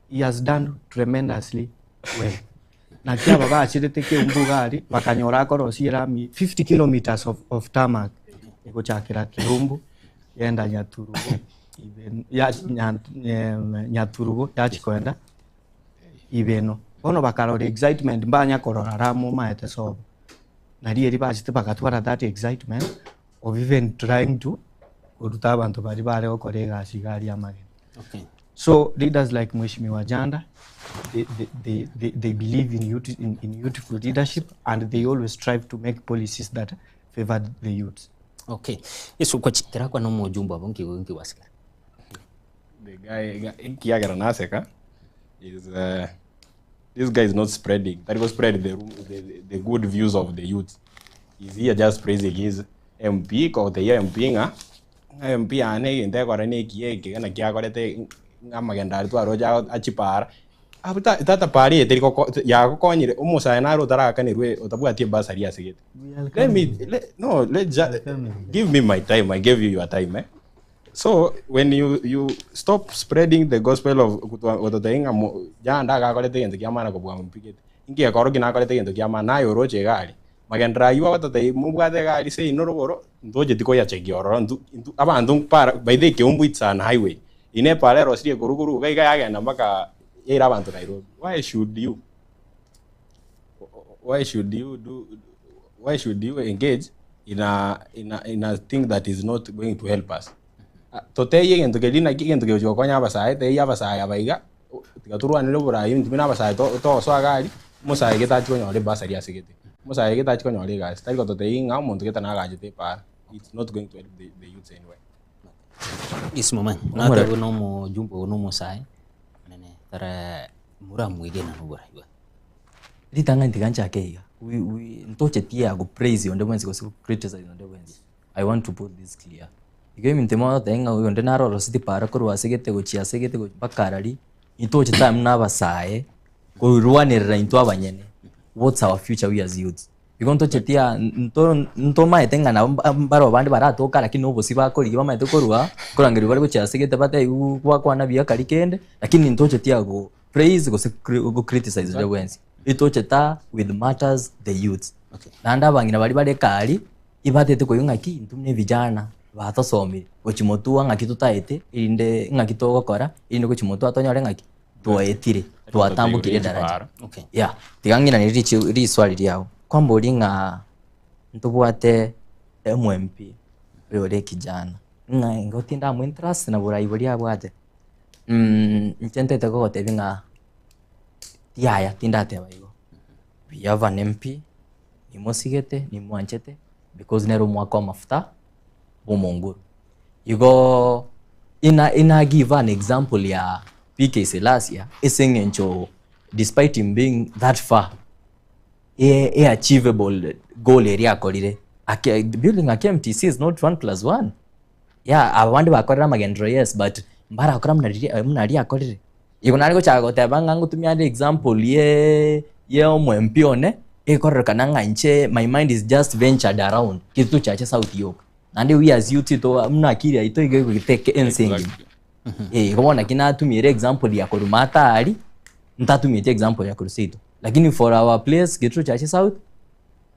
He has done tremendously well. Naki aba bachirete Keumbu gari bakanyora akorosia erami 50 kilometers of, of tarmac egochakera Keumbu yenda Nyaturugo even ya, nya, Nyaturugo yachikoenda Ibeno. Bono bakarora excitement mbanya korora ramo maete sobo. Nari eri bachete bagatwara that excitement of even trying to koruta abanto bari bare gokora egasi iga aria amagena. Okay. So leaders like Mheshimiwa Janda, they, they, they, they, they believe in, youth, in, in youthful leadership and they always strive to make policies that favor the youths. Okay. Yesu kwa chitira kwa nomojumbe abo nkiwasikera. The guy kiagera naseka is this guy is not spreading that was spread the, the, the good views of the youth. He's here just praising his MP ko the MP nga MP ane ginte kore ne kie eke na kiakorete nga magenda ari twaroja achipara abu tata pari eteri ko ya gokonyire omosae naro otaragakanirwe otabwatie basari asigete. Let me let, no let just give me my time. I gave you your time, eh? So when you you stop spreading the gospel of gototenga janda agakorete gento kia maana kobua mpigete inki ekoro ki nakorete gento kia maana naye oroche egari magendera aywo agototebia mobwate egari seino rogoro ntocheti koyacheki ororo ntu abanto para by the way Keumbu it's an highway ine epara erosirie korwa korwa iga iga yagenda mpaka yaira abanto Nairobi. Why should you why should you do why should you engage in a in a in a thing that is not going to help us? Toteiye egento keria naki egento kegochi gokonya abasae teiyo abasae aba iga tiga torwanere oborai intwe buna abasae togosoa gari omosae getachi konyora ebasari ase gete omosae getachi konyora egasi tari gototebia ng'a omonto gete nagachete epara it's not going to help the, the youths anyway. Yes mama, natebwa na omojumbe oyo na omosae nene tara moramwegena na oborai bwaye. Ritang'ani tiga nchake iga we, we, ntochetie ya gopraise onde bwensi gose criticize onde bwensi. I want to put this clear. Iga eminto ime ogoteba ng'a oyo onde naro oroseti para korwa ase gete gochia ase gete mpaka arari, intochete amo na abasae korwanerera intwe abanyene. What's our future we as youths? Igo ntochetie aa ntomaete ng'a nabo mbaro abande baratoka lakini obosie bakorigia bamaete korwa, korangeria bare gochia ase gete batebiwu gwakwana buya kari kende, lakini ntochetie ago praise gose go criticize onde bwensi. Itochete aa with matters the youths. Okay. Naende abang'ina baria bare ekari, ibatete koigwa ng'aki intwe buna evijana batosomire, gochia motua ng'aki totaete erinde ng'aki togokora, erinde gochia motua tonyore ng'aki twaetire, twatambokire edaraja. Okay. Yeah, tiga ng'iranie richi riswali riago, kwamboria ng'a ntobwate MMP oyo ore ekijana, ng'a ingo tindamo interest na borai boria abwate. Inche ntete kogotebia ng'a yaya tindateba igo, we have an MP, nimosigete, nimwanchete because nere omwaka amafuta bw'omonguru. Igo ina ina give an example ya PK Salasya ase eng'encho despite him being that far, e e achievable goal eria akorire, ake building a KMTC is not one plus one. Yeah, aba bande bakorire amagenderero yes but mbarakora buna riria buna aria akorire. Igo nare gochaka goteba ng'a ngotumia ande example ye ye omo MP one, ekororekana ng'a inche my mind is just ventured around, keri tochache south yoka. Naende we as youth to buna akili yaito iga egotake ense engima. Eh, igo bono naki natumiire example ya korwa maata aria, ntatumieti example ya korwa seito. Lakini for our place geti tochache south,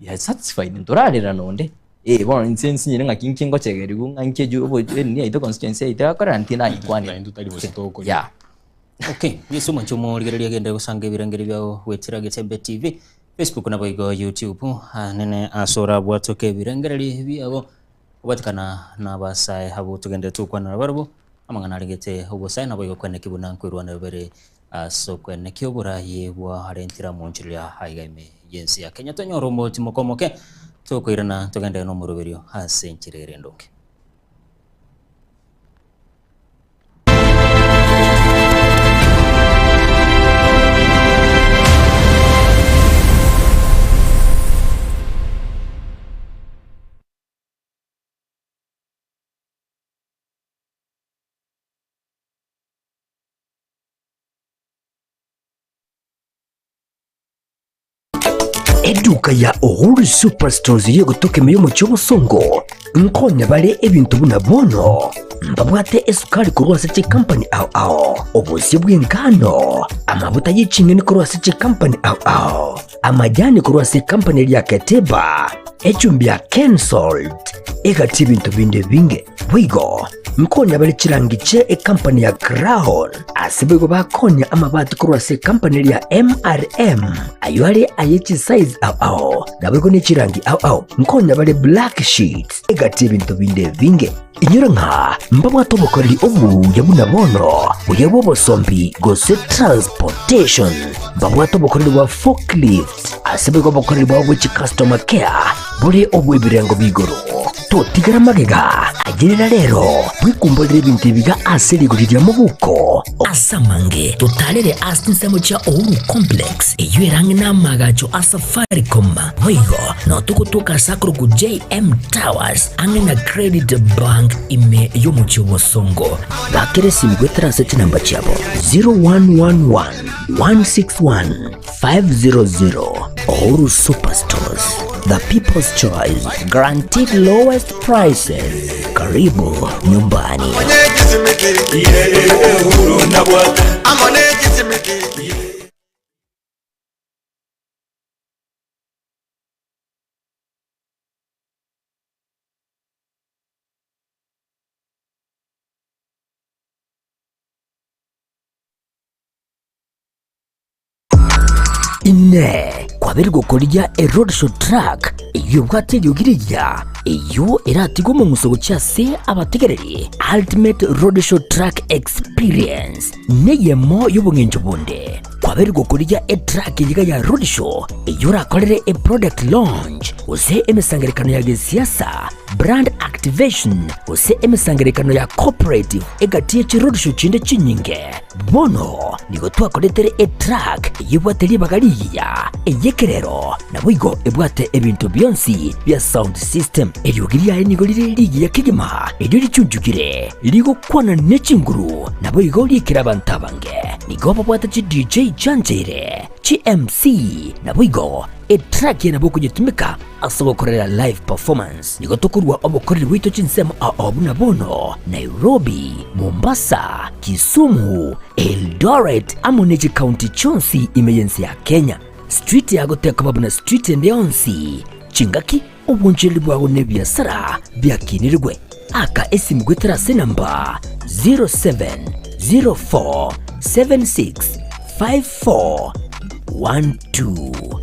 we are satisfied ntorarera nonde. Eh, bono inche nsinyire ng'aki nki ngochegeriwu ng'a nki eju obo enini yaito constituency yaito egokorera ntinayinkwanera. Naintwe tari gose tokoria. Yeah. Okay, Yeso omonche omorigereria agende gosanga ebirangeri biao goetera Getembe TV, Facebook naboigo YouTube, anene ase orabwatoke ebirengereri biabo Kobwatikana nabasae abwo togenderete gokwana nabarabwo, amang'ana arengete obosae naboigo kweneki buna nkoirwana bere ase okweneki oborayi bwarentire amonchoreria aiga ime y'ense ya Kenya. Tonyore omotimoko omoke tokoirana togenderere nomoroberio ase enchera ere endonge. Eduka ya Uhuru Superstores y'egotoka ime y'omochie obosongo nkonya bare ebinto buna bono mbabwate esukari korwa ase chikampani ao ao, obosio bw'engano, amabuta ye ching'eni korwa ase chikampani ao ao, amajani korwa ase ekampani eria ya Keteba, echumbi ya Kensalt, egati ebinto binde ebinge. Boigo nkonya bare chirangi chie ekampani ya Crown, ase boigo bakonya amabati korwa ase ekampani eria ya MRM, ayio are aye chisize ao ao, naboigo ne chirangi ao ao. Nkonya bare black sheets, egati ebinto binde ebinge. Inyora ng'a mbabwate obokoreri obuya buna bono, buya bw'obosombi gose transportation. Mbabwate obokoreri bwa forklift, ase boigo obokoreri bwabo bwe chicustomer care bore obw'ebirengo b'igoro. Totigera magega, ayerera rero, bwekumborere ebinto ebiga ase rigori ria mobuko. Ase amange totarere ase chinsemo chia Uhuru Complex, eyio ere ang'e n'amaagacho a Safaricom. Boigo nao togotoka ase akorokwa JM Towers ang'e na Credit Bank ime y'omochie o Bosongo. Gakera esimi goetera ase chinamba chiabo 0111 161 500. Uhuru Superstores, the people's choice, guaranteed lowest prices. Karibu nyumbani. Inee! Kwabeire gokorigia eroadshow truck eyio ebwate eriogi rigiya, eyio eratige omong'uso gochia ase abategereri? Ultimate Roadshow Truck Experience neyemo y'obong'encho bonde. Kwabeire gokorigia etruck eyiga ya roadshow eyio orakorere eproduct launch gose emesangererekano ya gesiasa, brand activation gose emesangererekano ya corporate egati ye chiroadshow chinde chinyinge. Bono nigo twakoretere etruck eyio ebwate ribaga rigiya, ey'ekerero, naboigo ebwate ebinto bionsi bia sound system. Eriogi riaye nigo rire rigiya kegima, erio richunchukire, rigokwana ne chinguru, naboigo riikire abanto abange. Nigo babwate chi DJ chiancheire, chi MC, naboigo etruck eye nabo okonyetumeka ase ogokorera live performance. Nigo tokorua obokoreri bwaito chinsemo ao buna bono, Nairobi, Mombasa, Kisumu, Eldoret amo ne chikaunti chionsi ime y'ense ya Kenya. Street yago tekoba buna street ende yonsi. Chingaki, obonchereri bwago na ebiasara biakinirigwe. Aka esimu goetera ase enamba 0704765412.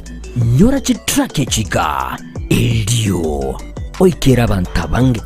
Nyora chitrack echi iga erio oikere abanto abange.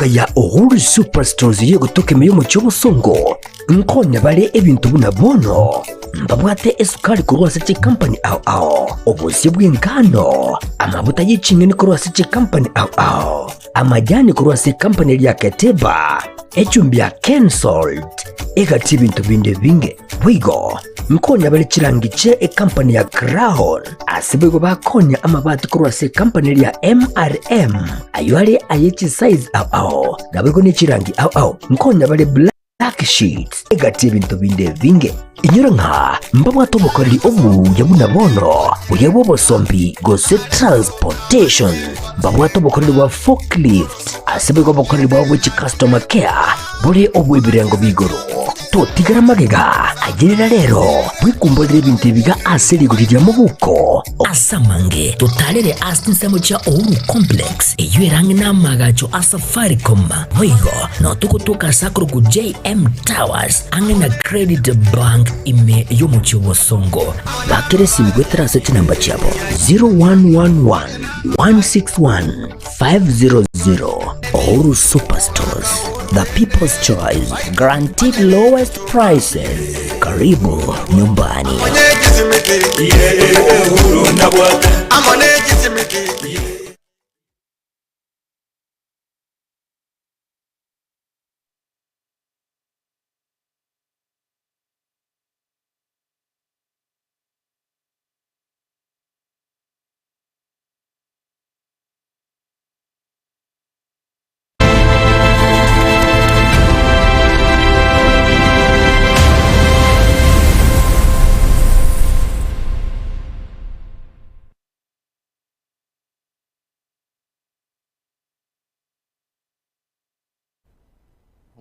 Eduka ya Uhuru Superstores y'egotoka ime y'omochie obosongo nkonya bare ebinto buna bono mbabwate esukari korwa ase chikampani ao ao, obosie bw'engano, amabuta ye ching'eni korwa ase chikampani ao ao, amajani korwa ase ekampani eria ya Keteba, echumbi ya Kensalt, egati ebinto binde ebinge. Boigo nkonya bare chirangi chie ekampani ya Crown, ase boigo bakonya amabati korwa ase ekampani eria ya MRM, ayio are aye chisize ao ao, naboigo ne chirangi ao ao. Nkonya bare black sheets, egati ebinto binde ebinge. Inyora ng'a mbabwate obokoreri obuya buna bono, buya bw'obosombi gose transportation. Mbabwate obokoreri bwa forklift, ase boigo obokoreri bwabo bwe chicustomer care bore obw'ebirengo b'igoro. Totigera magega, ayerera rero, bwekumborere ebinto ebiga ase rigori ria mobuko. Ase amange, totarere ase chinsemo chia Uhuru Complex, eyio ere ang'e n'amaagacho a Safaricom. Boigo, nao togotoka ase akorokwa JM Towers, ang'e na Credit Bank ime y'omochie o Bosongo. Bakera esimi goetera ase chinamba chiabo 0111 161 500 Uhuru Superstores, the people's choice, guaranteed lowest prices. Karibu nyumbani.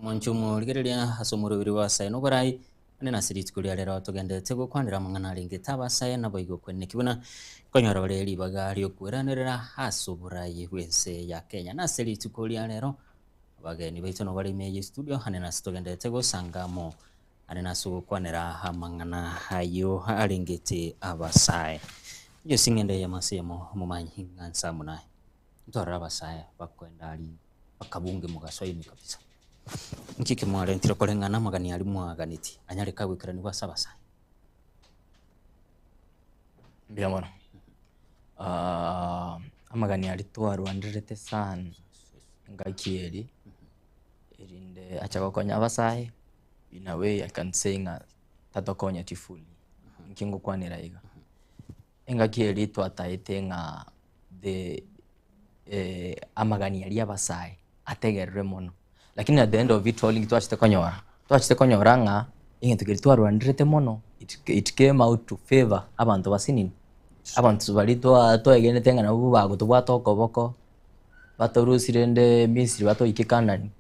Omonche omorigereria ase omoroberi bw'abasae na oborai, onye nase rituko ria rero togenderete gokwanera amang'ana arengete abasae naboigo okweneki buna nkonyora bare ribaga ri'okweranerera ase oborai bw'ense ya Kenya. Nase rituko ria rero abageni baito nabo bare ime ye studio ande nase togenderete gosanga amo ande nase ogokwanera amang'ana ayio arengete abasae. Inche ase eng'endo eyemo ase eyemo omomanyi ng'a nsa amo naye. Ntwarore abasae bakoenda aria bakabunge mogaso ime kabisa. Nki kemwarentire koreng'ana amagani aria mwaganetie anyare kagoikeranigwa ase abasae? Mbuya mono. Amagani aria twarwanderete sana engaki eria, erinde ache gokonya abasae, in a way I can say ng'a tatokonyeti fully, nki ngokwanera iga. Engaki eria twataete ng'a the amagani aria abasae ategererwe mono, lakini at the end of it all inki twachete konyora? Twachete konyora ng'a egento keria twarwanerete mono it came out to favour abanto basinini, abanto baria twaegenete ng'a nabwo bagotobwata okoboko, batorusie rende Misiri batoike Canaan,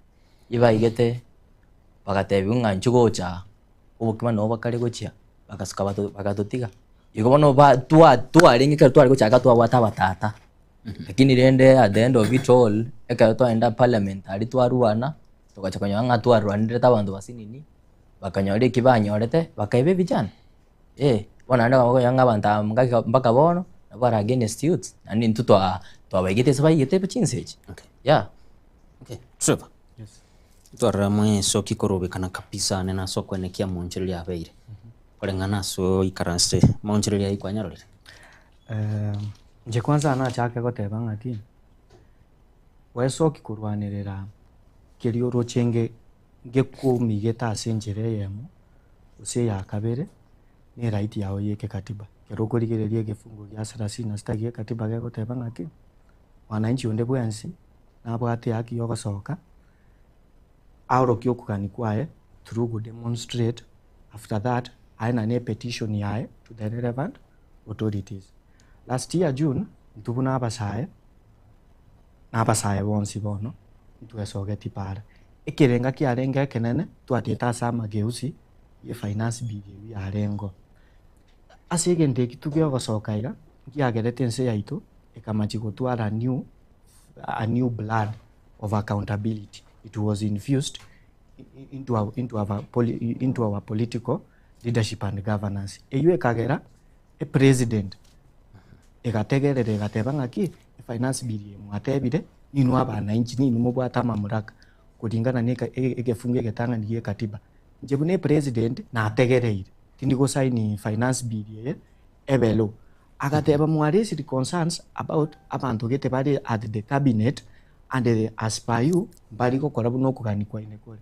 ibaigete bagatebiwa ng'a inchuo gocha aa, obokima nabo bakare gochia, bagasuka bagatotiga. Igo bono ba twa twarenge ekero tware gochaka twabwate abatata, lakini rende at the end of it all, ekero twaenda parliament aria twarwana, togacha konyora ng'a twarwanerete abanto basinini, bakanyora eki banyorete, bakaiba ebijana, eh. Bono naende okonyora ng'a abanto aba ngaki mpaka bono, nabo bare against youths, naende intwe twa twabaigete ase baigete chinsa echi, Okay. yeah. Okay, Trevor. Twarora mwesoki korobekana kabisa ane nase okwenekia monchereria abeire. Koreng'ana ase oikaranse monchereria ayio kwanyarorire. Inche kwanza nachake goteba ng'aki, gwesoki korwanerera keria oroche nge ngekomigete ase enchera eyemo, gose eya kabere, ne right yago ya ekekatiba. Ekero okorigereria egefungu gia thelathini na sita gia ekatiba gegoteba ng'aki, mwananchi onde bwensi, nabwate ehaki ya ogosoka, aorokie okogania kwaye through go demonstrate, after that aenane epetition yaye to the relevant authorities. Last year June, intwe buna abasae, na abasae bonsi bono, ntwesogeti para. Ekerenga kiarenge ekenene, twatiete ase amageuzi ye finance bill eywo yarengeo. Ase egento eki togegosoka iga, nkiagerete ense yaito ekamachia gotwara new a new blood of accountability it was infused into our, into our, into our political leadership and governance eywo ekagera epresident egategerera egateba ng'aki efinance bill eye mwatebire. Ninwe abananchi, ninwe mobwate amamuraka kulingana na egefungo egetang'ani gie ekatiba. Inche buna epresident nategereire, tindi gosaini finance bill eye ebe law. Agateba mwa raised concerns about abanto gete bare at the cabinet and as per you mbari gokora buna okogania kwaine kore.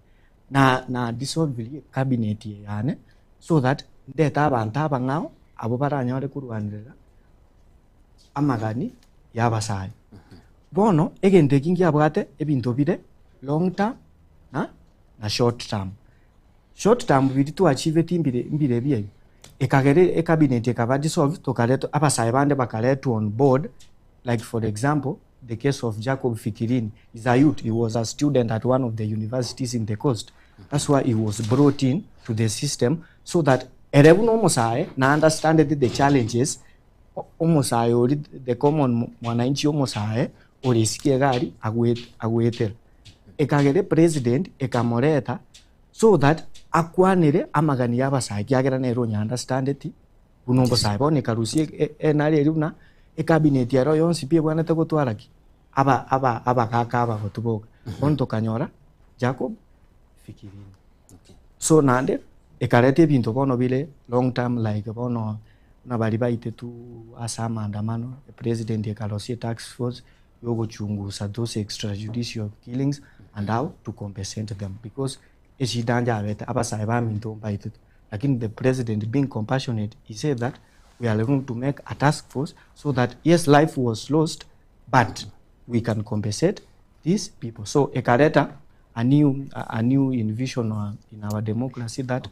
Na na dissolve cabinet eye yane so that ndete abanto abang'ao abwo baranyore korwanerera amagani ya abasae. Bono egento eki nkiabwate ebinto bire long term na na short term. Short term biria twaachiveti mbire mbire ebi ebi, ekagera ecabinet ekaba dissolved tokaretwa abasae bande bakaretwa on board like for example the case of Jacob Fikirini is a youth, he was a student at one of the universities in the coast that's why he was brought in to the system so that ere buna omosae na understanded the challenges omosae oria the common mwananchi omosae ore isiko iga aria agoetera. Ekagera epresident ekamoreta so that akwanere amagani ya abasae ekiagera nere onya understandeti buna obosae. Bono ekarusia enara eria buna ecabinet ero yonsi pi ebwenerete gotwara ki? Aba aba abagaka abagotu boka. Bono tokanyora Jacob Fikirini. So naende ekareta ebinto bono bire long term like bono buna baria baitetwe ase amaandamano, epresident ekarosia etask force yogochungusa those extrajudicial killings and how to compensate them because eshida njabete abasae baminto mbaitetwe lakini the president being compassionate he said that we are going to make a task force so that yes life was lost but we can compensate these people so ekareta a new, a new invision in our democracy that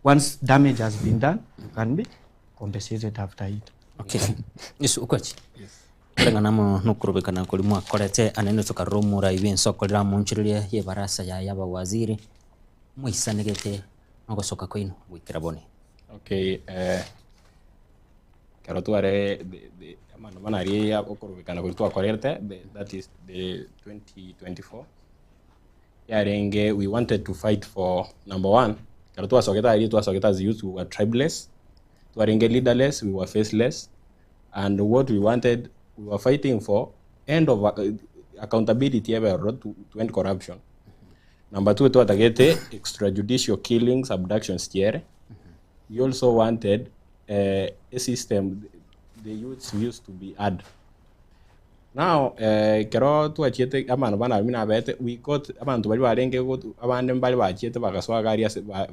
once damage has been done you can be compensated after it. Okay. Yesu okwachi. Koreng'ana amo nokorobekana koria mwakorete anene tokarora omorai bw'ense okorera amonchoreria y'ebarasa yaye abawaziri, moisanegete nogosoka kwaino goikera bono. Okay, eh, ekero tware the, the, amandamano aria ya okorobekana koria twakorete, the, that is the 2024, yarenge we wanted to fight for number one, ekero twasogete aria twasogete as youth we were tribeless, twarenge leaderless, we were faceless, and what we wanted, we were fighting for end of accountability ebe ororo to end corruption. Number two, twatagete extrajudicial killings, abductions chiere. We also wanted a system the youths used to be heard. Now, kero twachiete abana bana abwo nabete, we got abanto baria barenge gotu abande mbare bachiete bagasoa gari ase ba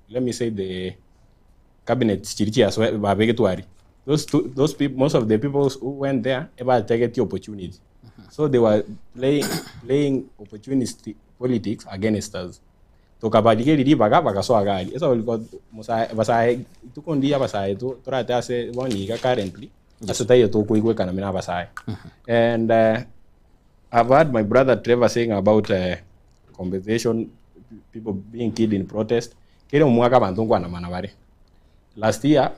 let me say the cabinet chiria chiasoe babegetwe aria. Those two, those people, most of the people who went there ebategeti opportunity. So they were playing, playing opportunist politics against us. Tokabarigeria ribaga bagasoa gari. Ase oliko musae basae ituko ndiya abasae to torate ase bono iga currently ase taiyo tokoigwekana buna abasae. And I've heard my brother Trevor saying about compensation, people being killed in protest. Kere omwaka abanto nkwanamana bare. Last year,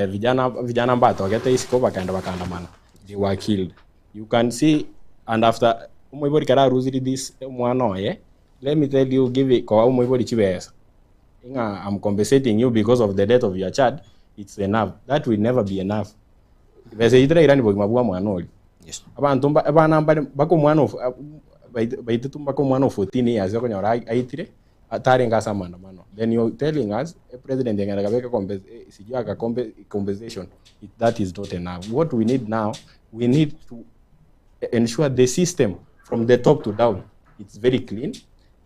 vijana, vijana mbatogete isiko bakaenda bakaandamana. They were killed. You can see, and after omoibori kera arusiri this omwana oye, let me tell you, give it, koa omoibori chibesa. Ing'a I'm compensating you because of the death of your child, it's enough. That will never be enough. Besa eyio terairani bogima bwa omwana oria. Yes. Abanto mba abana mbare mpaka omwana of baitete mpaka omwana of 14 years okonyora aitire atarenge ase amaandamano. Then you're telling us a president agenda akabeka sijui aka compensation that is not enough. What we need now, we need to ensure the system from the top to down it's very clean.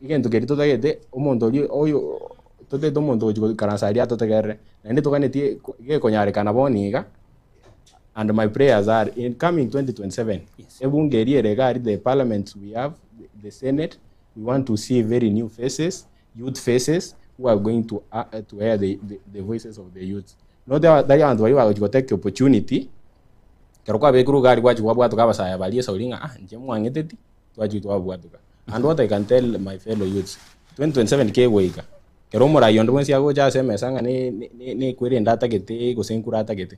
Egento keria totagete omonto oria oyo totagete omonto ogochi goikaransa aria atotegerere naende toganetie gekonyarekana bono iga. And my prayers are in coming 2027, Yes. ebunge eria ere iga aria, the parliament we have, the senate, we want to see very new faces, youth faces, who are going to hear the voices of the youth. Not tari abanto baria bagochi gotake opportunity, ekero kwabekirwe iga aria gwachi kwabwatoka abasae baria esauri ng'a ah, inche mwang'eteti, twachi twabwatoka. And what I can tell my fellow youths, 2027 kegoika, ekero omorai onde bwensi agocha ase emesa ng'a nekwere atagete gose nkure atagete.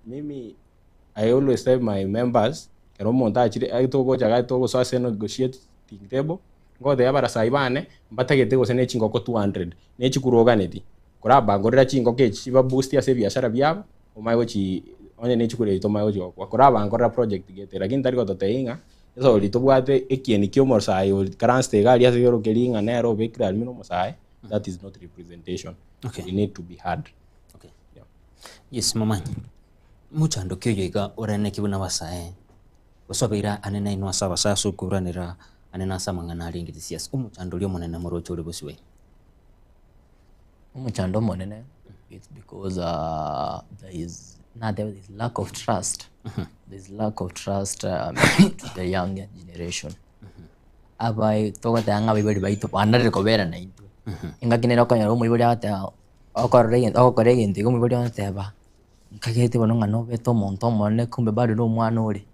Mimi, I always tell my members, ekero omonto achire, togocha iga togosoa ase negotiating table, ngotebia abarasai bane, mbatagete gose ne chingoko 200, ne chikuroganeti, korabangorera chingoko echi chibaboost ase ebiashara biabo, omanye gochi onye ne chikura echi tomanye gochi gokwa, korabangorera project gete, lakini tari gototebia ng'a, Esori tobwate ekieni kia omosae oikaransete iga aria ase ekero keria ng'a nere obekire aria buna omosae, that is not representation. Okay. We need to be heard. Okay. Yeah. Yes momanyi, mochando ki oyo iga oreneki buna abasae, gose obeire ane nainwe ase abasae ase okoranera ane nase amang'ana arenge siasa, omochando oria omonene moroche ore bosio bwaino? Omochando omonene it's because there is nateba there is lack of trust, there is lack of trust to the younger generation. Abae togoteba ng'a abaibori baito banarire kobera naintwe, engaki nere okonyora omoibori agoteba okorora egento ogokora egento iga omoibori agoteba nkagete bono ng'a nobete omonto omonene kumbe bado na omwana ore.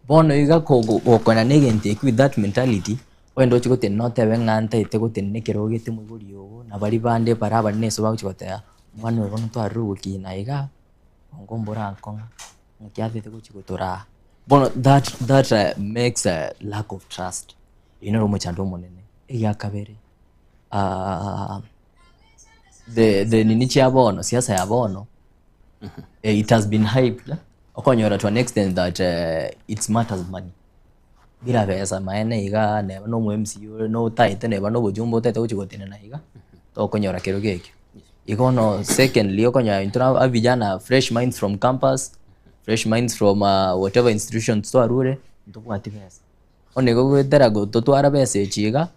Bono iga kogo gokona na egento ekio with that mentality, Ogende ochie gotenena otebe ng'a ntaete gotenena ekerogo gete omoibori ogo, na baria bande bare abanene ase bagochia goteba, omwana oyo bono twarire ogokina igaa, onga mbora ankong'a, ng'aki atete gochia gotoraa. Bono that that makes a lack of trust, oyio noro omochando omonene. Egiakabere, the the nini chia bono, siasa ya bono, it has been hyped, okonyora to an extent that it's matters money. Bila besa maene igaa neba na omo MCA ore na otaete neba na obochumbe otaete gochia gotenena iga, tokonyora kero gekio. Igo bono secondly okonyora intwe na abijana fresh minds from campus, fresh minds from whatever institutions twarure, ntobwati besa. Bono igo goetera go totwara besa echi iga,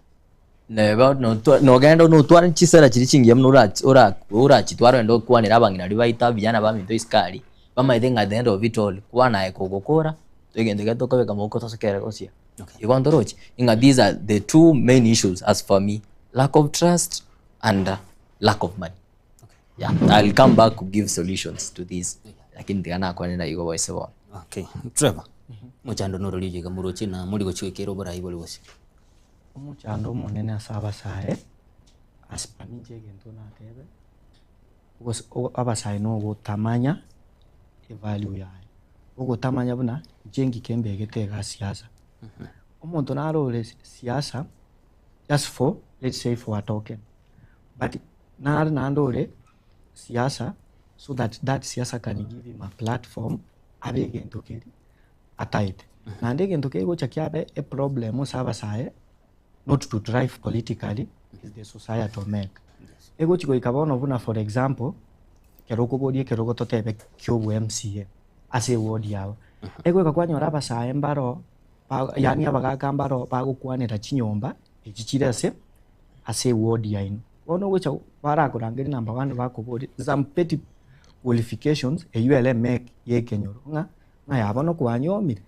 neba notwa nogenda notware chisera chiria chingiya buna ora ora orachitware ogende okwanere abang'ina baria baito abijana baminto isiko aria, bamaete ng'a at the end of it all, kwana aye kogokora. Egento ekeria tokobeka moboko tosokere gochia. Igo ntorochi ng'a these are the two main issues as for me, lack of trust and lack of money. Yeah, I'll come back to give solutions to this, lakini tiga nakwane na igo boise bono. Okay, Trevor, mochando norori oyo iga moroche na mori gochia goikera oborai bore bosio. Omochando omonene ase abasae, ase inche egento natebe, Gose abasae nogotamanya evalue yaye, ogotamanya buna inche ngike mbegete iga siasa. Omonto naro ore siasa just for let's say for a token, but nare naende ore siasa so that that siasa can give him a platform abe egento keria ataete. Naende egento kegocha kiabe eproblem ase abasae. not to drive politically is the societal make. Egochi goika bono buna for example, ekero okoboria ekerogo totebe kia obo MCA ase eward yao, egoika kwanyora abasae mbaro ba yaani abagaka mbaro bagokwanera chinyomba echi chire ase ase eward yaino. Bono ogocha barakorangeria number one bakoborie some petty qualifications eywo ere emake ya ekenyoro ng'a Ng'a ya bono kwanyomire,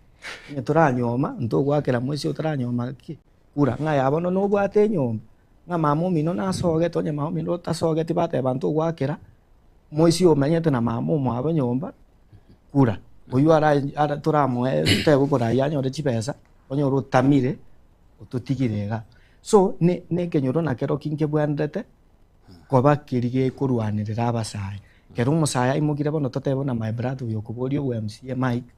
onye toranyoma ntogoakera moisia otaranyoma ki kura, ng'a ya bono nobwate enyomba, ng'a mama omino nasogete onye mama omino otasogeti bateba ntogoakera moisia omenyete na mama omwabo nyomba kura, oywo ara ara toramoe totebe oborai anyore chibesa, onyore otamire ototigire igaa. So ne ne ekenyoro nakerokio nkebwenerete koba keria gekorwanerera abasae. Ekero omosae aimokire bono totebe buna my brother oyo okoboria obo MCA Mike,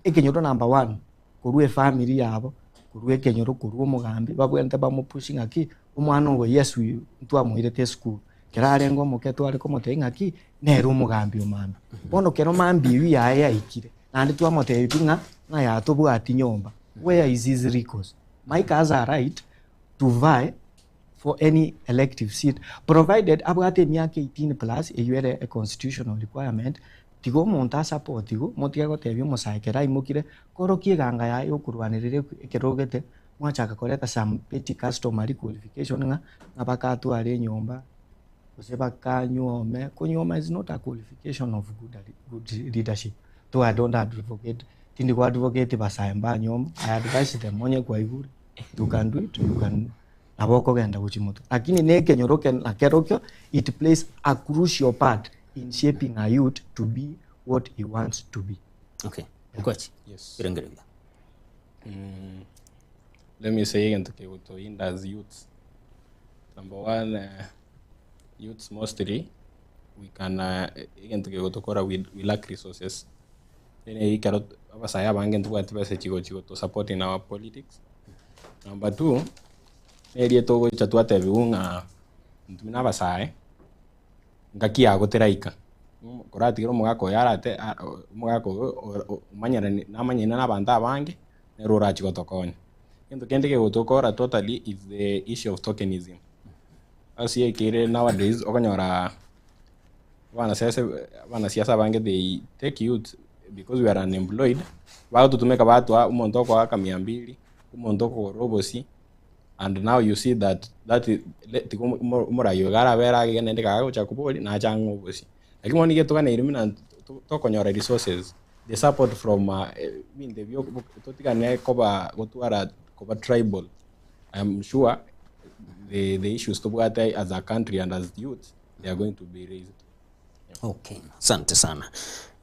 ekenyoro number one, korwa efamiri yabo, korwa ekenyoro, korwa omogambi, babwenerete bamopush ng'aki, omwana oyo yes we ntwamoirete esukuru, ekero arenge omoke tware komotebia ng'aki, nere omogambi o mambia. Bono ekero mambia eywo yaye yaikire, naende twamotebia pi ng'a, ng'a yatobwati nyomba, where is his recourse? Mike has a right to vie for any elective seat provided abwate emiaka 18 plus eywo ere a constitutional requirement, tiga omonto asapotigwe motige gotebia omosae ekero aimokire korokia eganga yaye yokorwanerera ekero ogete mwachaka koreta some petty customary qualification ng'a ng'a bakatware enyomba gose bakanyuome, konyuoma is not a qualification of good good leadership though I don't advocate tindi ko advocate basae mbanyuoma, I advise them onye kwaigure you can do it you can nabo okogenda gochia motwe. Lakini na ekenyoro ke nakerokio it plays a crucial part in shaping a youth to be what he wants to be. Okay, Okwachi, Yes. ebirengererio. Let me say egento kegotoinda as youths. Number one, youths mostly we can egento kegotokora we, we lack resources. Ere ekero abasae abange ntobwati besa chigochi goto support in our politics. Number two, neria togocha twatebiwa ng'a intwe buna abasae, ngaki yago teraika, koratigere omogaka oyo arate omogaka oyo omanyerani namanyene na abanto abange. nere orachi gotokonya. Egento kende kegotokora totally is the issue of tokenism. Ase ekere nowadays okonyora abanasiasa abanasiasa abange they take youth because we are unemployed, bagototumeka batoa omonto okoaka mia mbili, omonto okogora obosie and now you see that that tiga omorai oyo iga arabere age naende ekero agocha koboria nache ang'e obosie. Lakini bono nigo etoganeire buna tokonyora resources, the support from ebinto ebio totigane koba gotwara koba tribal, I am sure the the issues tobwate as a country and as youth they are going to be raised. Okay, asante sana.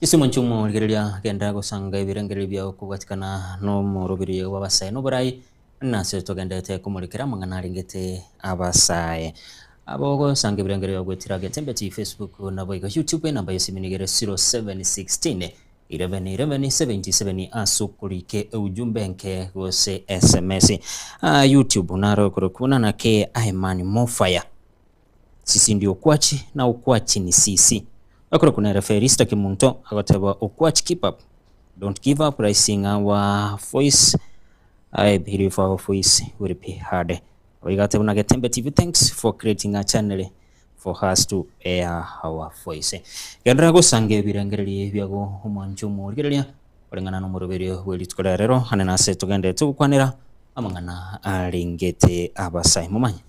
Chisimo nchi'omorigereria genda gosanga ebirengererio biao kobwatikana nomoroberio bw'abasae noborai nase togenderete komorekera amang'ana arengete abasae. Abo ogosanga ebirengererio goetera Getembe TV, Facebook naboigo YouTube enamba y'esimi nigo ere 0716 11 11 77 ase okorika eujumbe enke gose SMS. Ah, YouTube naro okorokwa buna nake Aemani Mofaya. Sisi ndio Okwachi na Okwachi ni sisi. Okorokwa nere Felista Kemunto agoteba Okwachi keep up don't give up raising our voice I believe our voice will be heard. Oiga ateba buna Getembe TV thanks for creating a channel for us to air our voice. Genderera gosanga ebirengererio biago omwancho omorigereria koreng'ana nomoroberio bwe rituko ria rero ane nase togenderete gokwanera amang'ana arengete abasae momanye.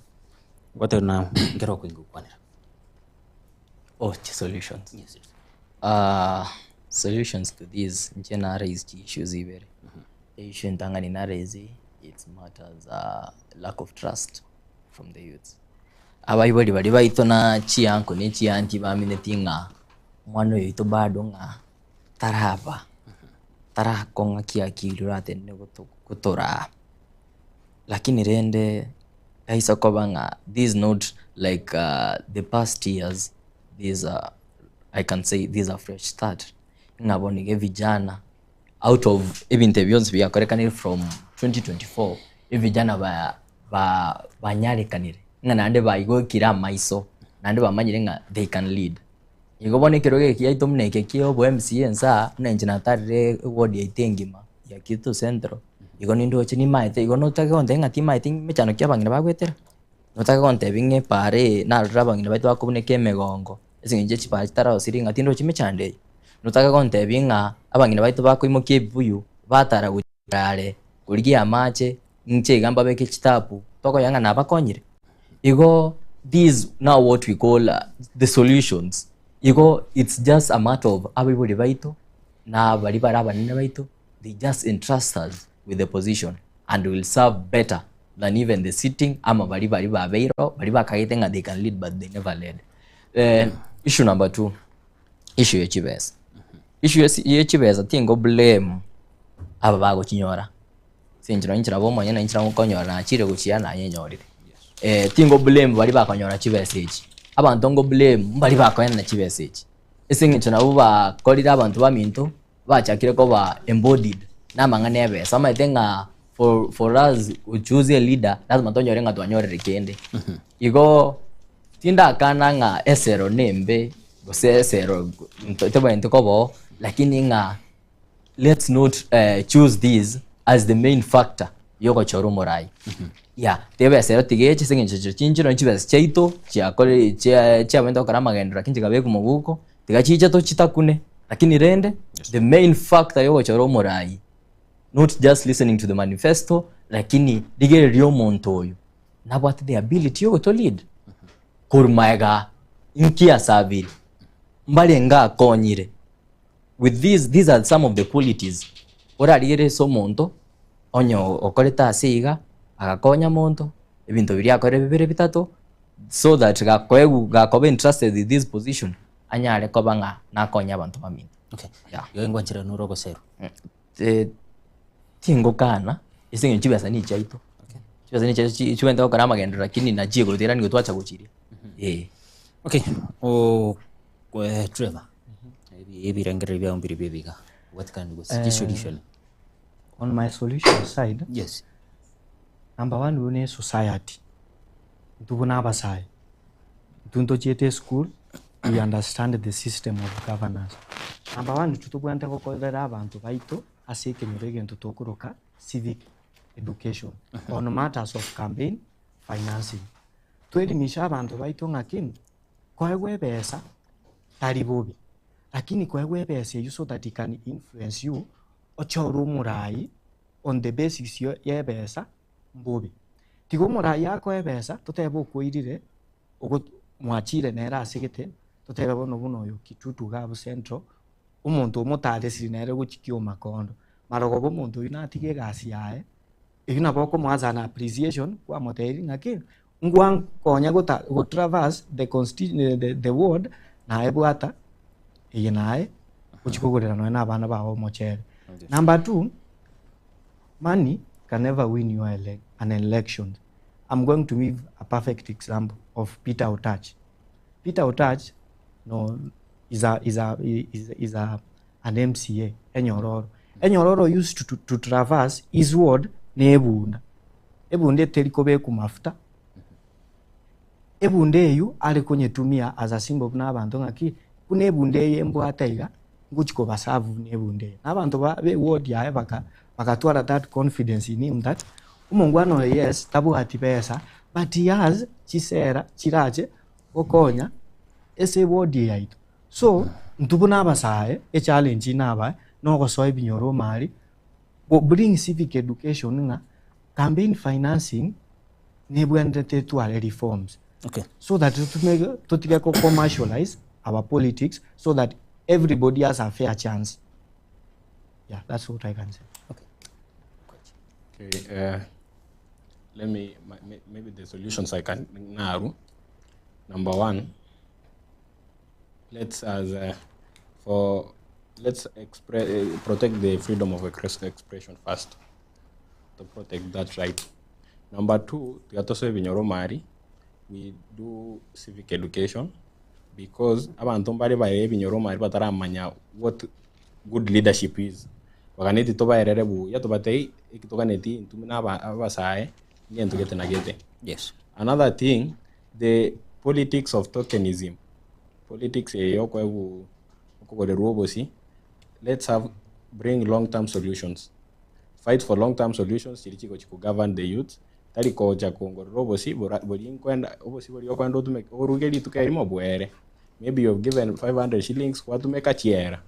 Goteba na nkere okoinga gokwanera. Oh, chi solutions. Yes, yes. Solutions to these inche na raise chi issues ibere. Issue entang'ani na raise it's matters lack of trust from the youths. Abaibori baria baito na chiuncle ne chiaunty bamineti ng'a omwana oyo oito bado ng'a taraba, tarakong'a kiakili oratenene goto gotoraa. Lakini rende yaisa koba ng'a this not like the past years, this I can say this a fresh start, ng'a bono iga evijana out of ebinto ebi bionsi biakorekanire from 2024, evijana ba ba banyarekanire ng'a naende baigokire amaiso, naende bamanyire ng'a they can lead. Igo bono ekerogo eke giaito buna eke kia obo MCA nsa aa, buna inche natarire eward yaito engima ya Kitutu Central, igo nindoche nimaete igo notake gontebia ng'a timaeti mechando ki abang'ina bagoetera? Notake gontebia ng'a epaara eye narorire abang'ina baito bakobuneka emegongo ase eng'encho chipara chitarosiri ng'a tindochi mechando eye? Notake gontebia ng'a abang'ina baito bakoimokia ebibuyu batara gochia are korigia amache inche iga mbabeke chitapu tokonya ng'a nabakonyire? Igo this now what we call the solutions igo it's just a matter of abaibori baito na baria bare abanene baito they just entrust us with the position and will serve better than even the sitting ama baria baria babeire oo baria bakagete ng'a they can lead but they never led. Issue number two, issue ya chibesa, issue ya chibesa tingo blame aba bagochinyora. Ase enchera inche nabo omonyene inche nabo nkonyora nachire gochia nayenyorire. Tingo blame baria bakonyora chibesa echi, abanto ngo blame mbaria bakoenana chibesa echi, ase eng'encho nabwo bakorire abanto baminto bachakire koba embodied na amang'ana ya ebesa, omanyete ng'a for for us go choose a leader lazima tonyore ng'a twanyorire kende. Igo tindakana ng'a esero nembe gose esero tebwenereti koba oo, lakini ng'a let's not choose this as the main factor yogochora omorai. Yeah, tebesa ero tiga eche ase eng'encho echo chinchero ne chibesa chiaito chiakorire chia chiabete gokora amagenderero lakini chikabekwa moguko, tiga chiche tochitakune. Lakini rende, the main factor yogochora omorai, not just listening to the manifesto, lakini rigereria omonto oyo, nabwate the ability yogoto lead korwa maega inki asabire, mbarenge akonyire. With these, these are some of the qualities orarigererie ase omonto onye okorete ase iga, agakonya monto, ebinto biria akorire bibere bitato, so that gakoegwa gakoba entrusted with this position, anyare koba ng'a nakonye abanto baminto. Okay. Yeah. Igo engwanchera nore ogoserwa. Eh, tingokana ase eng'encho chibesa nichiaito, chibesa nichiaito chi chibwenerete gokora amagenderero lakini nachie goetera nigo twacha gochiria, eh. Okay, oh, Trevor, ebirengererio biao mbirobio ebiga, gwatikana gose chisolution. On my solution side, Yes. number one buna esociety, intwe buna abasae, intwe ntochiete eschool, we understand the system of governance. Number one intwe tobwenerete gokorera abanto baito ase ekenyoro egento tokoroka. civic education on matters of campaign financing. Twelimishe abanto baito ng'aki koegwa ebesa tari bobe, lakini koegwa ebesa eywo so that it can influence you ochore omorai on the basis ya ebesa mbobe. Tiga omorai akoe ebesa totebe okoirire ogo mwachire nere ase gete totebe bono buna oyo Kitutu iga abwo Central, omonto omotaresiri nere gochia Kioma-kondo. Marogoba omonto oyio natige egasi yaye, eyio nabo okomoa as an appreciation kwamotebirie ng'aki, ngwankonya gota go traverse the consti the ward naye bwata eye naye ochie kogorera nonye na abana bao omochere. Number two, money can never win you a an election. I'm going to give a perfect example of Peter Otach. Peter Otach no is a is a is, is a an MCA enyororo. Enyororo used to, to, to traverse his ward ne ebunda. Ebunda eteri kobekwa mafuta. Ebunda eywo are konyetumia as a symbol buna abanto ng'aki buna ebunda eye embwate iga ngochi kobaserve buna ebunda eye. Na abanto ba be ward yaye baka bagatwara that confidence in him that omongwana oyo yes tabwati besa but he has chisera chirache gokonya ase eward eye yaito. So intwe buna abasae echallenge nabae nogosoa ebinyoro omari go bring civic education ng'a campaign financing nebwenerete etware reforms Okay. so that totumeke totige ko commercialize our politics so that everybody has a fair chance yeah that's what I can say. Okay. Okay, let me, maybe the solutions I can naru. Number one, let's as for let's express protect the freedom of expression first, to protect that right. Number two, tigatose ebinyoro mari, we do civic education because abantu mbare bare ebinyoro mari bataramanya what good leadership is. Baganeti tobaerere buya tobatei ekitoganeti intwe na abasae ngento gete na gete. Yes. Another thing, the politics of tokenism. Politics eyo kwebu okogorerwa obosi. Let's have bring long-term solutions. Fight for long-term solutions chiri chigo chiku govern the youth. Tari koja kongorera obosi bori nkwenda obosi bori okwenda otume oruge rituko erimo bwere. Maybe you've given 500 shillings kwatumeka chiera.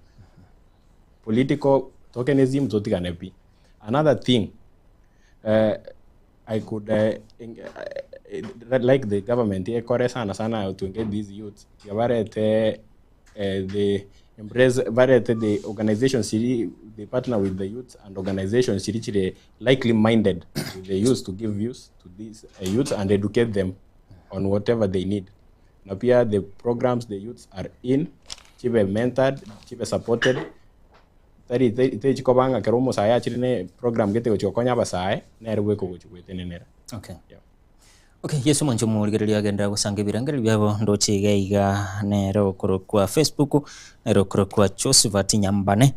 Political tokenism totigane pi. Another thing, I could like the government ekore sana sana to engage these youths. Yabarete the embrace barete the organizations chiri they partner with the youths and organizations chiri chiri likely minded with the youth to give views to these youths and educate them on whatever they need. Na pia the programs the youths are in chibe mentored, chibe supported. Tari te chikobanga kero omosae achire ne program gete gochikonya abasae nere bweko gochigwetenenera. Okay. Yeah. Okay, Yesu mwancho murigereria agenda gusanga ebirangeri byabo ndoche iga iga nero okorokwa Facebook nero okorokwa Josephat Nyambane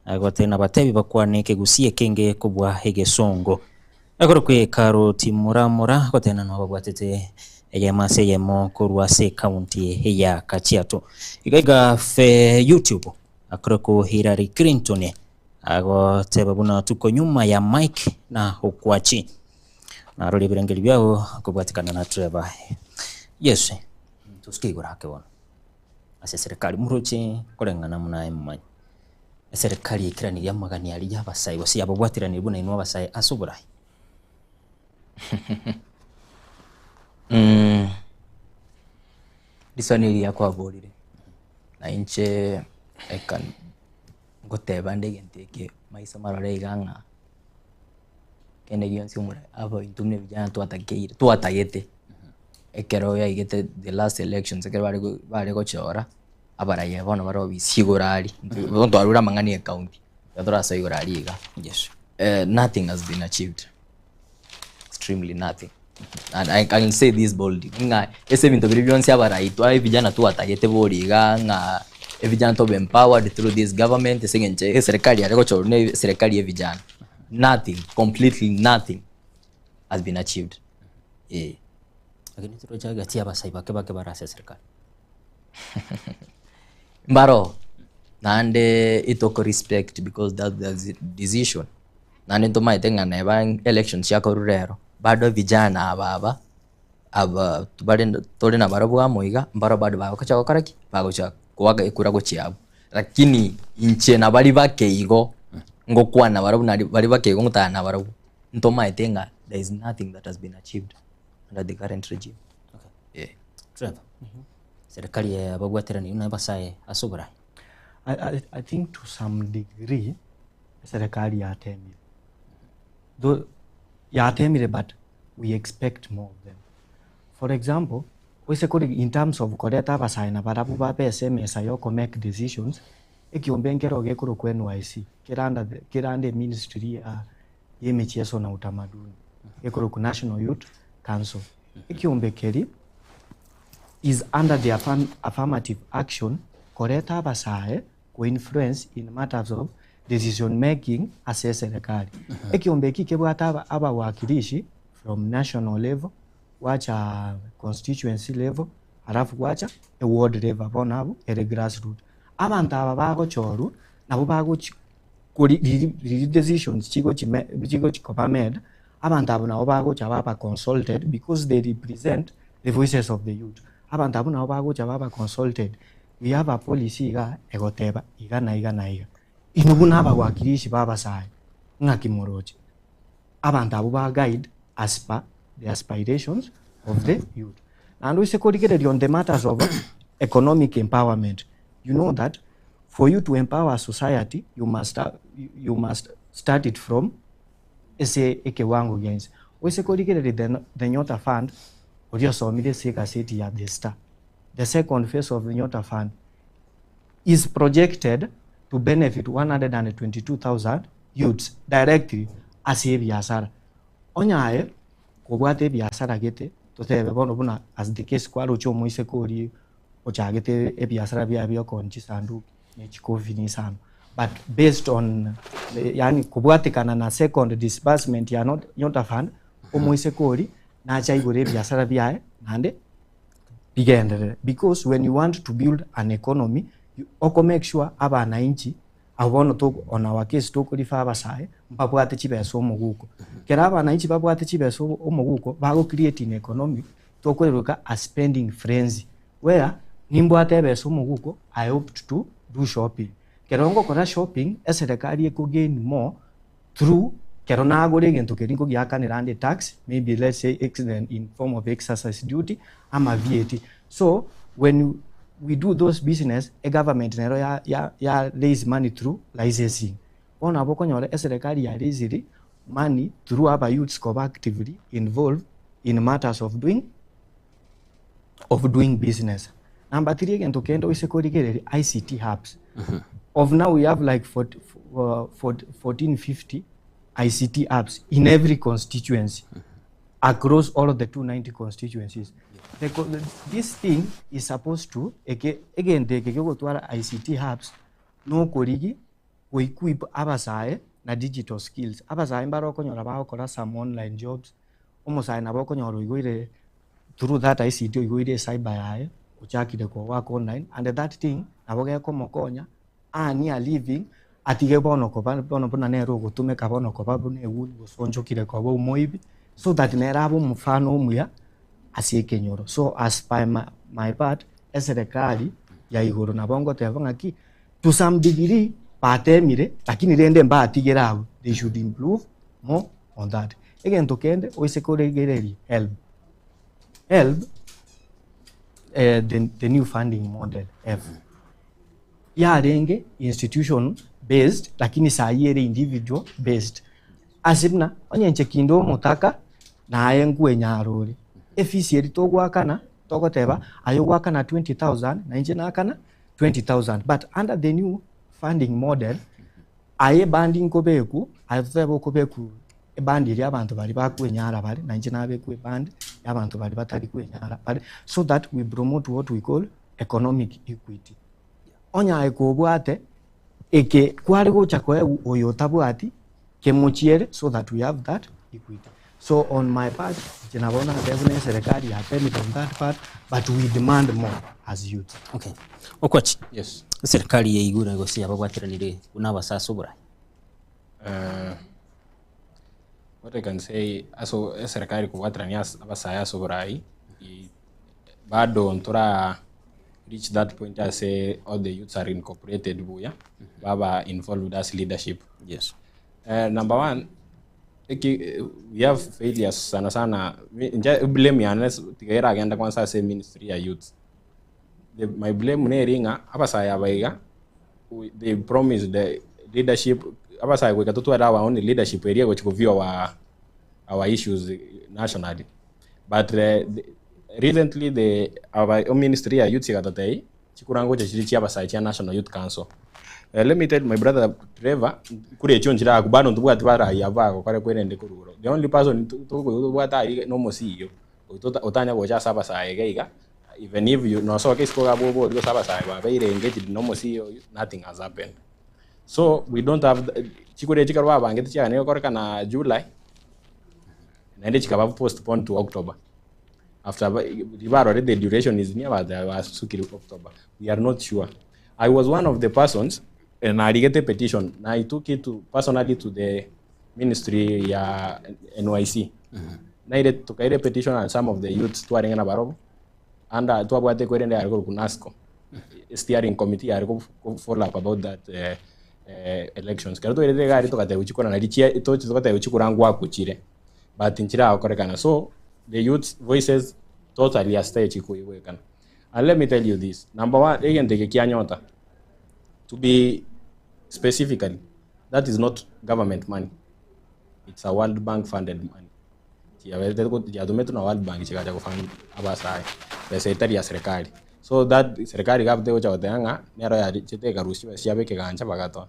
agote na batebi bakwane ekegusi ekenge kobwa egesongo akorokwa Karoti Muramura gotena no babwatete eyemo ase eyemo korwa ase county ya Kajiado iga iga fe YouTube akorokwa Hillary Clinton agoteba buna tuko nyuma ya Mike na Okwachi narora ebirangeri byabo kobwatikana na Trevor. Yes, tusike igoro ake bono ase serikali muroche koreng'ana muna emumanyi eserikali ekiranirie amagani aria ya abasae gose yababwatiranire buna inwe abasae ase oborai. This one eri yakwaborire na inche I can ngoteba nde egento eke maiso marore iga ng'a kende gionsi omore aba intwe buna vijana twatakeire twatagete ekero yaigete the last elections ekero bare bare gochora abaraiya bono bare obisi igoro aria bono twarure amang'ana ya ecounty ekero torasoa igoro aria iga. Yes. Nothing has been achieved, extremely nothing, and I can say this boldly ng'a ase ebinto biria bionsi abarai twa vijana twatagete bori iga ng'a evijana tobe empowered through this government ase eng'encho eserikali yare gochorwa na eserikali ya evijana, nothing, completely nothing has been achieved eh. Lakini toroche gati abasai bake bake bare ase eserikali. Mbaro naende itoko respect because that the decision. Naende ntomaete ng'a neba elections chiakorwa rero, bado vijana aba aba, aba bare tore nabarabwo amo iga, mbaro bado bagocha gokora ki? Bagocha koaka ekura gochia abwo. Lakini inche nabaria bake igo, ngokwana nabarabwo nari baria bake igo ngotara nabarabwo, ntomaete ng'a there is nothing that has been achieved under the current regime. Eh. Trevor, serikali yababwateranirie na abasae ase oboraai. I, I, I think to some degree serikali yatemire though yatemire but we expect more of them for example oise kori in terms of koreta abasae na barabwo babe ase emesa ya oko make decisions ekiombe nkero gekorokwa NYC kere under the kere under eministry ya ya emicheso na utamaduni gekorokwa National Youth Council ekiombe keri is under the affirmative action koreta abasae ko influence in matters of decision making ase eserekari. Ekiombe eki kebwate abawakilishi from national level gwacha constituency level alafu gwacha e ward level bono abwo ere grass root. Abanto aba bagochorwa nabo bagochi kori riria decisions chigochi chigochi koba made Abanto abwo nabo bagocha baba consulted because they represent the voices of the youth. Abanto abwo nabo bagocha baba consulted, we have a policy igaa egoteba iga na iga na iga. Inwe buna abawakilishi ba abasae ng'aki moroche? Abanto abwo ba guide as per the aspirations of the youth. Naende oise korigereria on the matters of economic empowerment, you know that for you to empower a society you must, you must start it from ase ekewango gia inse. Oise korigereria the, the Nyota Fund, oria osomire ase egaseti ya The Star, the second phase of the Nyota Fund is projected to benefit 122,000 youths directly ase ebiasara. Onye aye kobwate ebiasara gete, totebe bono buna as the case kwaroche omoiseke oria ochagete ebiasara biaye bia okoonia chisanduki ne chikofi isano but based on yaani kobwatekana na second disbursement ya Nyota Fund, omoiseke oria nache aigore ebiasara biaye naende bigenderere because when you want to build an economy oko make sure abananchi abwo bono toko on our case toko refer abasae mbabwate chibesa omoguko. Ekero abananchi babwate chibesa omoguko bago create an economy tokoiroka a spending frenzy where nimbwate ebesa omoguko I opt to do shopping. Ekero ngokora shopping eserekari eko gain more through ekero nagora egento keria nkogiakanera ande tax maybe let's say in form of exercise duty ama VAT. So when we do those business egovernment nero ya ya ya raise money through licensing. Bono nabo okonyora eserekari ya raisiri money through aba youths koba actively involved in matters of doing of doing business. Number three egento kende oise korigereria ICT hubs. Of now we have like 40, 40, 1450 ICT hubs in every constituency across all of the 290 constituencies. The, this thing is supposed to eke egento eke kegotwara ICT hubs nokorigi go equip abasae na digital skills. Abasae mbare okonyora bagokora some online jobs, omosae nabo okonyora oigoire through that ICT oigoire ecyber yaye, ochakire ko work online and that thing nabo gekomokonya earn a living atige bono koba bono buna nere ogotumeka bono koba buna eguni gose onchokire koba omoibi, so that nere abe omofano omuya ase ekenyoro. So as per my, my part, eserekari ya igoro nabo ngoteba ng'aki To some degree batemire lakini rende mbatigere abwo they should improve more on that. Egento kende oise koregereria helb, helb eh, the, the new funding model F yarenge institution based lakini sayi ere individual based ase buna onye inche kinde omotaka naye nkwenyara ore efisi eri togoakana togoteba aye ogoakana 20000 na inche nakana 20,000 but under the new funding model aye ebandi nkobekwa aye totebe okobekwa ebandi eria abanto baria bakwenyara bare na inche nabekwa ebandi ya abanto baria batari kwenyara bare so that we promote what we call economic equity. Onye aye kobwate eke kware gocha koegwa oyo otabwati kemochiere so that we have that equity. So on my part inche nabo natebe buna eserekari yatemire on that part but we demand more as youth. Okay. Okwachi. Yes. Eserikari yaigure gose yababwateranire buna abasase oborai. Eh, What I can say ase eserekari kobwaterania ase abasae ase oborai, bado ntora reach that point ase all the youths are incorporated buya, baba involved ase leadership. Yes. Number one, eki we have failures sana sana, inche blame yane tiga eragende kwanza ase ministry ya youths. The my blame neri ng'a abasae aba iga, we they promised the leadership, abasae goika totware our own leadership eria egochi ko view our our issues nationally. But the recently the our ministry ya youths egatotebia, chikura ngocha chire chia abasae chia National Youth Council. Let me tell my brother Trevor, kura echio nchiraku bado ntobwati barai abwo bagokora kwerende korwa igoro. The only person tobwate aria na omosio, oito otanya gocha ase abasae iga iga, even if you nosoke isiko iga abwo oborie gose abasae babeire engaged na omosio oyio, nothing has happened. So we don't have chikura echi ekero babangete chiaganire gokorekana July, naende chikaba postponed to October. After riria barorire the duration is near but basukire October. We are not sure. I was one of the persons narigete petition na I took it to personally to the ministry ya NYC. Naire tokaira petition and some of the youths twarenge na barobwo under twabwate kwerende yare korokwa NASCO steering committee yare ko follow up about that elections. Ekero twairete iga aria togatebwa chikura nari chia toche togatebwa chikura ngwaku chire but nchiragokorekana so the youths voices totally asitari koigwekana. And let me tell you this, number one, egento eke kia Nyota, to be specifically, that is not government money. It's a World Bank funded money. Chiaberete chiatumetwe na World Bank chigacha gofund abasae. Besa etari ya serikali. So that serikali gabete gocha goteba ng'a nero yarichete ekarusia chibesa chiabo ekegancha bagatoa.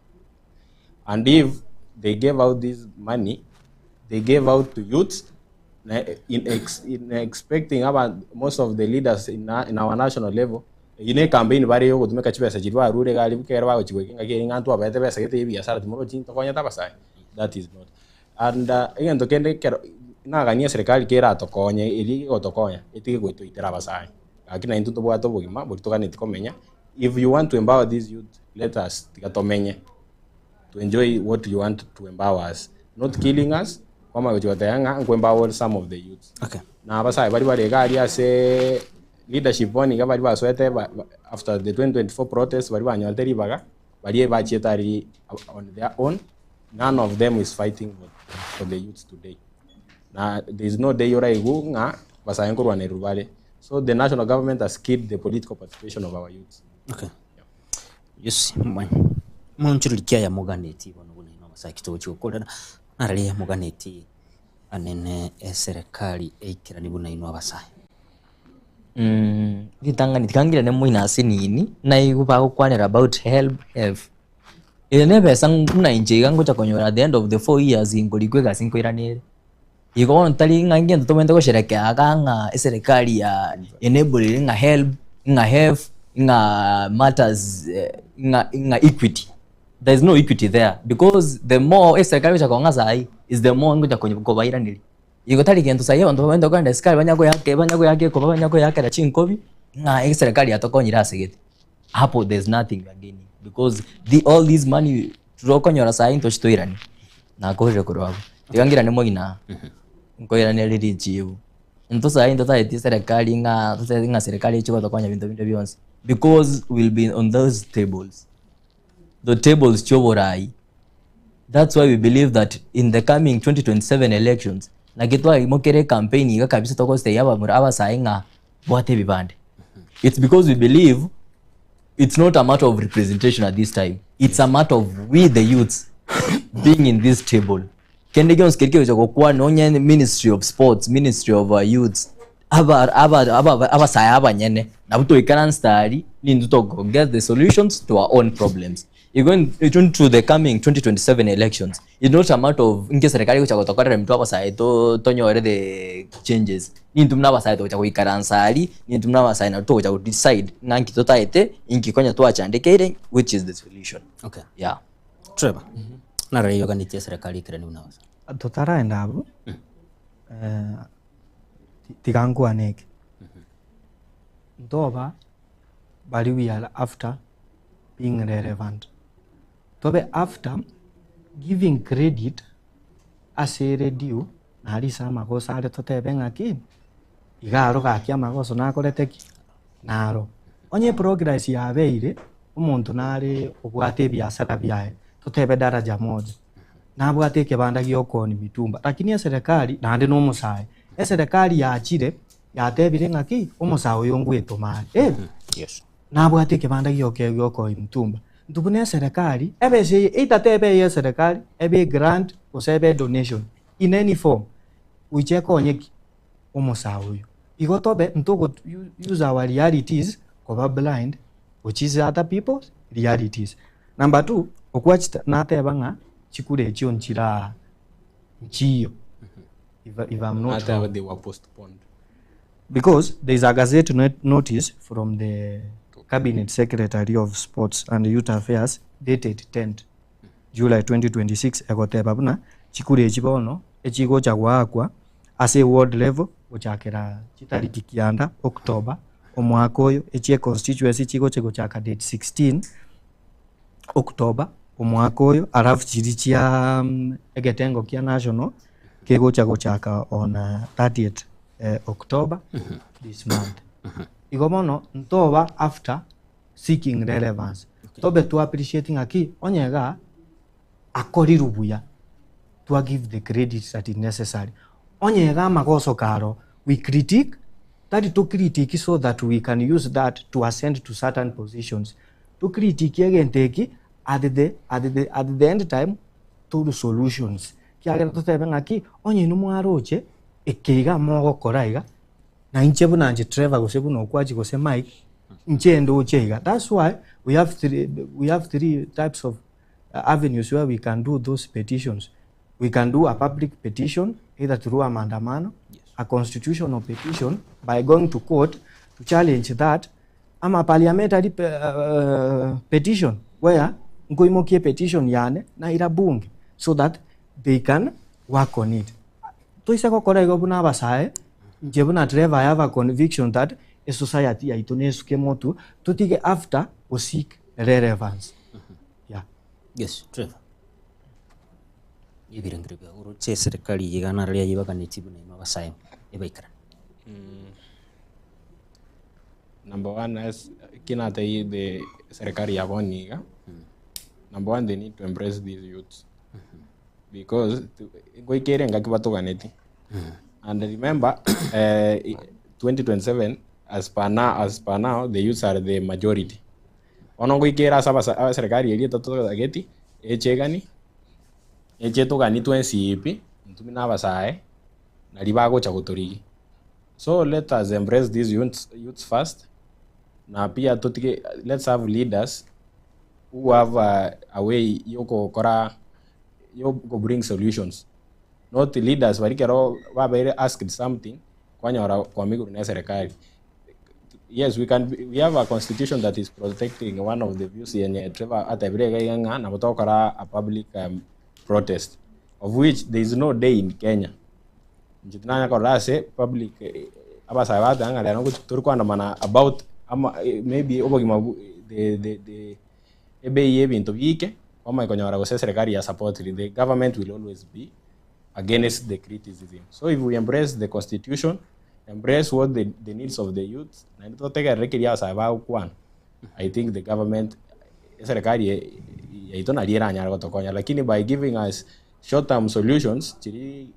And if they gave out this money, they gave out to youths in, ex, in expecting aba, most of the leaders in, in our national level eyio ne campaign bare yogotumeka chibesa chiria barure iga aria ekero bagochi goika engaki eye ng'a ntwabete besa gete ya ebiasara timorochi ntokonyete abasae that is not. And egento kende ekero nagania eserekari keratokonye eria egotokonya etige gotoitera abasae lakini naintwe ntobwate obogima boria toganeti komenya if you want to empower this youth let us tiga tomenye to enjoy what you want to empower us not killing us kwamanya gochia goteba ng'a nkoempower some of the youths. Okay. Na abasae baria bare iga aria ase leadership bono iga baria basoete after the 2024 protest baria banyorete ribaga baria bachiete aria on their own none of them is fighting for the youths today. Na there is no day oraigwe ng'a abasae nkorwanerwa bare. So the national government has killed the political participation of our youths. Okay. Yes, monchoreri ki aya moganeti bono buna inwe abasae togochia gokorera, nararia moganeti anene eserekari eikerani buna inwe abasae. Ritang'ani tikangire ne moino ase nini, naigwe bagokwanera about help health. Eye na ebesa buna inche iga ngocha konyora at the end of the 4 years nkorikwa egasi nkoiranere. Igo bono tari ng'a ngento tobwenerete gosherekea iga ng'a eserekari ya enable ng'a help, ng'a health, ng'a matters ng'a ng'a equity. There is no equity there because the more eserekari egocha kong'a saii is the more ngocha kobairaneria. Igo tari gento saii abanto babwenerete kogenda esukari banya goyaka banya goyaka ekoba banya goyakera chinkobi ng'a eserekari yatokonyire ase gete. Hapo there is nothing we are gaining because the all this money tokonyora saii ntochi toirane. Nakorire korwa abwo. Tiga ngirane moino nkoiraneria richibu. Intwe saii ntotageti eserekari ng'a totagete ng'a serikali eche gotokonya ebinto binde bionsi because we will be on those tables. The tables chia oborai. That's why we believe that in the coming 2027 elections naki twaimokire ecampaign iga kabisa togotebia abamura abasae ng'a bwata ebibande. It's because we believe it's not a matter of representation at this time. It's a matter of we the youths being in this table. Kende gionsi keri kegocha gokwana onye ministry of sports, ministry of youths, aba aba aba abasae abanyene nabo toikaranse aria nintwe togo get the solutions to our own problems. Igo into the coming 2027 elections, it's not a matter of inki eserekari egocha gotokorera intwe abasae to tonyore the changes. Nintwe buna abasae togocha goikaransa aria, nintwe buna abasae nabo togocha go decide ng'a nki totaete, inki konya twachandekeire, which is the solution. Okay. Yeah. Trevor, naro eyoganetie eserekari ekerani buna abasae. Totaraenda abwo, tiga nkwane eke, ntoba bari we are after being relevant, tobe after giving credit. Ase ere due, nari ase amagoso are totebe ng'aki, iga aro gaki amagoso nakorete ki? Naro. Onye eprogress yabeire, omonto nare obwate ebiasara biaye, totebe daraja moja, nabwate ekebanda gia okooni mitumba, lakini eserekari naende na omosae, eserekari yachire yatebire ng'aki, omosae oyo ngwetoma are, eh. Yes. Nabwate ekebanda gioke giokoa emitumba. Intwe buna eserekari, ebesa eye either tebe eye eserekari, ebe egrant gose ebe edonation, in any form, goicha ekonye ki? Omosae oyo. Igo tobe ntogo use our realities koba blind which is other people's realities. Number two, okwachita nateba ng'a chikura echio nchiraa nchiyo if if I'm not Nateba wrong. they were postponed. Because there is a gazette notice from the Cabinet Secretary of Sports and Youth Affairs dated 10th July 2026 egoteba buna chikura echi bono echigocha goakwa ase ward level gochakera chitariki kianda October omwaka oyo, echie constituency chigocha gochaka date 16 October omwaka oyo alafu chiria chia egetengo kia national kegocha gochaka on 30th October this month. Igo bono ntoba after seeking relevance, tobe to appreciate ng'aki onye iga akorirwe buya twa give the credit that is necessary. Onye iga amagoso karo we critique, tari to critique so that we can use that to ascend to certain positions. To critique egento eki at the, at the, at the end time toru solutions. Kiagera totebe ng'aki onye inwe mwaroche eke iga mogokora iga, na inche buna inche Trevor gose buna Okwachi gose Mike, inche ndoche iga. That's why we have three, we have three types of avenues where we can do those petitions. We can do a public petition either through a maandamano, a constitutional petition by going to court to challenge that, ama parliamentary petition where nkoimokia epetition yane naira bunge so that they can work on it. Toise gokora igo buna abasae, inche buna Trevor I have a conviction that esociety yaito nesuke motwe totige after go seek relevance. Yeah. Yes, Trevor. Ebirengero bia oroche eserikari eye iga naro riayebaganeti buna inwe abasae ebaikerane. Number one as ki natebie the serikali ya bono iga, number one they need to embrace these youths because ngoika ere engaki batoganeti and remember 2027 as per now, as per now the youths are the majority. Bono ngoika ere ase abasa eserikari eria etatotageti eche egani eche etogani twensi pi intwe buna abasae naria bagocha gotorigia. So let us embrace these youths, youths first na pia totige let's have leaders who have a, a way yokokora yoko bring solutions not leaders bari kero babeire asked something kwanyora kwamiguru na eserikali yes we can be, we have a constitution that is protecting one of the views yenye Trevor atebire iga iga ng'a nabo togokora a public um, protest of which there is no day in Kenya Inche tinanya korora ase public abasae bagoteba ng'a rero ngochi tori koandamana about ama maybe obogima bu the the the ebei ya ebinto biike, kwamanya konyora gose eserekari ya supportiri, the government will always be against the criticism. So if we embrace the constitution, embrace what the the needs of the youth, naende totegerere keria abasae bagokwana, I think the government, eserekari yaito naria eranyare gotokonya lakini by giving us short term solutions chiri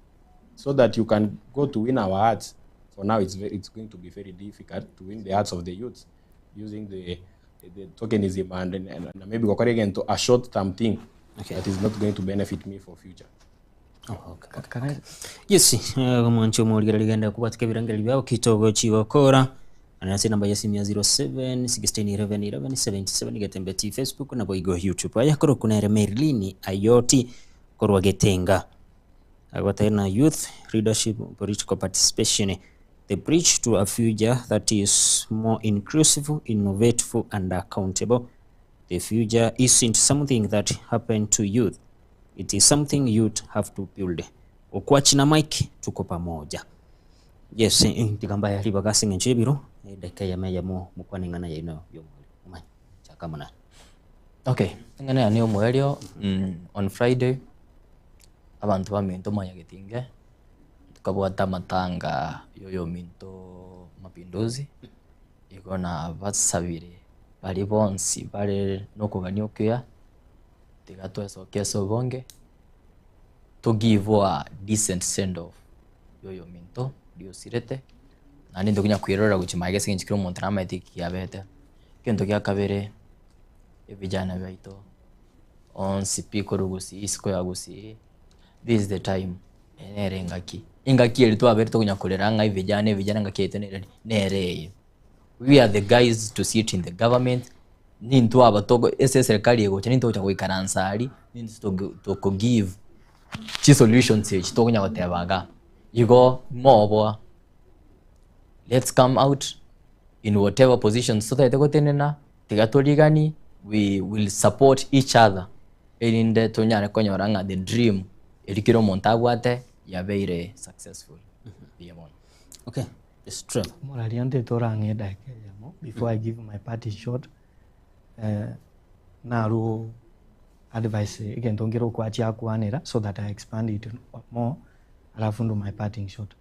so that you can go to win our hearts for now it's, it's going to be very difficult to win the hearts of the youths using the, the tokenism and, and, and maybe gokora egento a short term thing Okay. that is not going to benefit me for future Oh, okay. Can I, Yes, omwanchi omorigereria genda kobwatika ebirengererio biabo kitogo chigokora Ane ase enamba ya simu ya 07 16 11 11 77 Getembe T Facebook nabo igo YouTube. Aya korokwa nere Merlin Ayoti korwa Getenga. Agoteba na youth leadership political participation the bridge to a future that is more inclusive, innovative and accountable. The future isn't something that happen to youth. It is something youth have to build. Okwachi na Mike tuko pamoja. Yes, tiga mbaya ribaga ase eng'encho y'ebiro, edakika eyemo eyemo mokwane eng'ana yaino y'omoerio. Omanye, chaka amo naye. Okay, eng'ana yane y'omoerio, on Friday. Abanto baminto mwanyagetinge, tokabwata amatanga ya oyominto Mapinduzi, igo nabasabire baria bonsi bare nokogania okuya, tiga twesokie ase obonge, to give a decent send off ya oyominto oria osirete, naende ntokonya koirorera gochia magega ase eng'encho kera omonto namanyete eki kiabete. Egento gia kabere, ebijana biaito. onsi pi korwa gusii isiko ya gusii, this is the time, eye nere engaki. Engaki eria twabeire tokonya korera ng'a ebijana ebijana engaki yaito nere nere eye. We are the guys to sit in the government, nintwe aba togo ase eserekari egocha nintwe togocha goikaransa aria, nintwe togo toko give chisolutions echi tokonya goteba igaa. Igo moboa, let's come out in whatever positions totagete gotenena. Tiga torigani, we will support each other erinde tonyare konyora ng'a the dream eria kera omonto abwate yabeire successful. Mbuya mono. Okay, yes, Trevor. Moraria ntete orang'e edakika eyemo before I give my parting shot eh, naru advice egento nkere okwachia akwanera so that I expand it more alafu ndo my parting shot.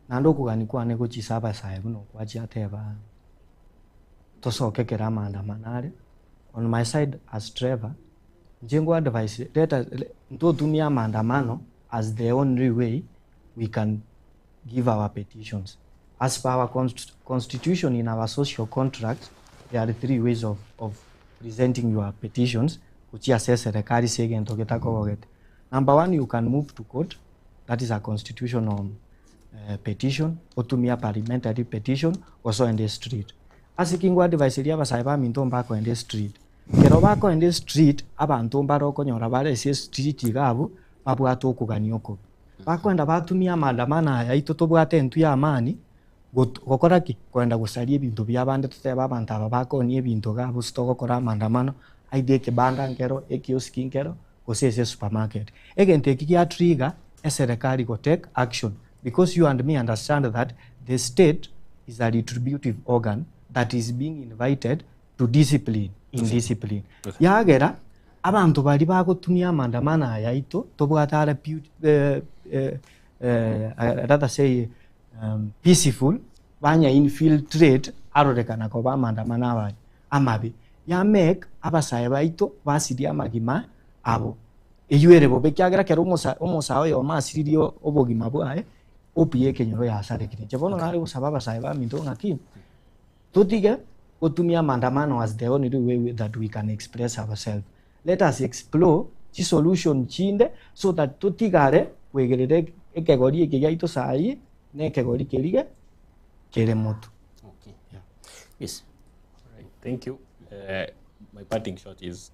Naende okogania kwane gochisa abasae buna okwachia ateba tosoke kera amaandamano are, on my side as Trevor, inche nko advise let us ntotumie amaandamano as the only way we can give our petitions. As per our constitution in our social contract, there are three ways of, of presenting your petitions gochia ase eserekari ase egento getakogogete. Number one, you can move to court, that is a constitutional petition, otumie a parliamentary petition, gose oende street. Ase ki ngoadviseria abasae baminto mbakoenda estreet? Ekero bakoenda estreet, abanto mbare okonyora bare ase estreet iga abwo, babwate okogania okobe. Bakoenda batumia amaandamano aya aito tobwate intwe ya amani, got gokora ki? Koenda gosaria ebinto bia abande totebe abanto aba bakonia ebinto iga abwo ase togokora amaandamano, either ekebanda nkero, ekioski nkero, gose ase esupermarket. Egento eki gia trigger eserekari go take action because you and me understand that the state is a retributive organ that is being invited to discipline indiscipline. Yagera abanto baria bagotumia amaandamano aya aito tobwate are rather say peaceful banya infiltrate arorekana koba amaandamano abaye amabe ya make abasae baito basirie amagima abo. Eyio ere bobe, ekiagera ekero omosa omosae oyomo asiririe obogima bwaye, hope ya ekenyoro yasarekire. Inche bono nare gosaba abasae baminto ng'aki, totige gotumia amaandamano as the only way that we can express ourselves. Let us explore chisolution chinde so that totigare koegerera ekegori eke giaito saii na ekegori keria kere motwe. Okay. Yes. Right, thank you. My parting shot is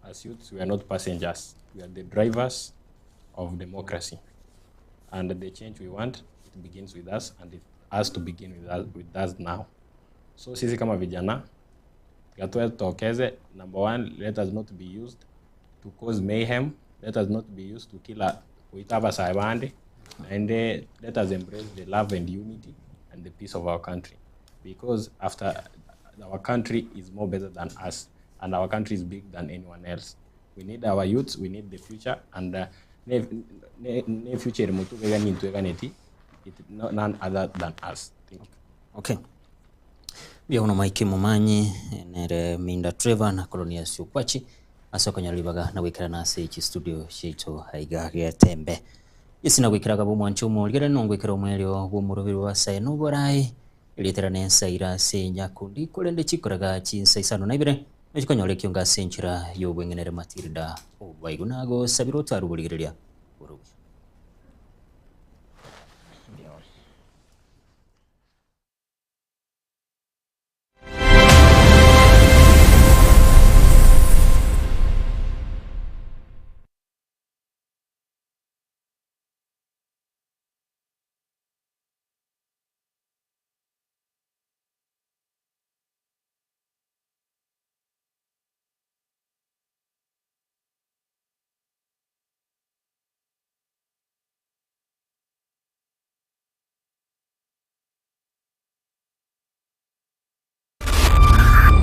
as youths we are not passengers we are the drivers of democracy and the change we want it begins with us and it has to begin with us, with us now so sisi kama vijana twetokeze number one let us not be used to cause mayhem let us not be used to kill goita abasae bande naende let us embrace the love and unity and the peace of our country because after our country is more better than us and our country is big than anyone else we need our youths we need the future and uh, ne, ne, ne future ere motwe iga nintwe eganeti it no, none other than us thank you Okay. Mbuya mono Mike Momanyi nere Minda Trevor na Cornelius Okwachi ase okonyora ribaga na goikerana ase chistudio chiaito aiga Getembe. Ase nagoikera akaba omwancho omorigereri nongoikera omoerio bw'omoroberi bw'abasae na oboraai, erieta riane nsaira ase nyakundi, korende chikoraga chinsa isano na ibere, nachikonyora ekiongo ase enchera y'obweng'enere Matilda Obaigu nagosabire otare oborigereria bore obuya.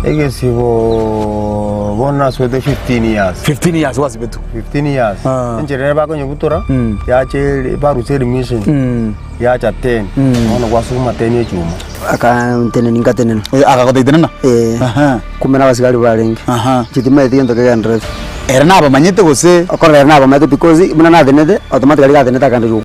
Egesibo Bono nasoete 15 years. 15 years gwasibetwe? 15 years. Ah. Enchera ere bakonyebutora, Mm. yacha ere barusia admission, Mm. yacha 10, bono gwasukuma 10 echuma. Akantenenia nkatenena. Eh, akagotebi tenena? Eh. Aha. Kumbe na abasigari barenge. Aha. Inche timanyeti gento kegendererete. Ere nabamanyete gose? Okorora ere nabamanyete because buna natenete, automatically gatenete akande rioka.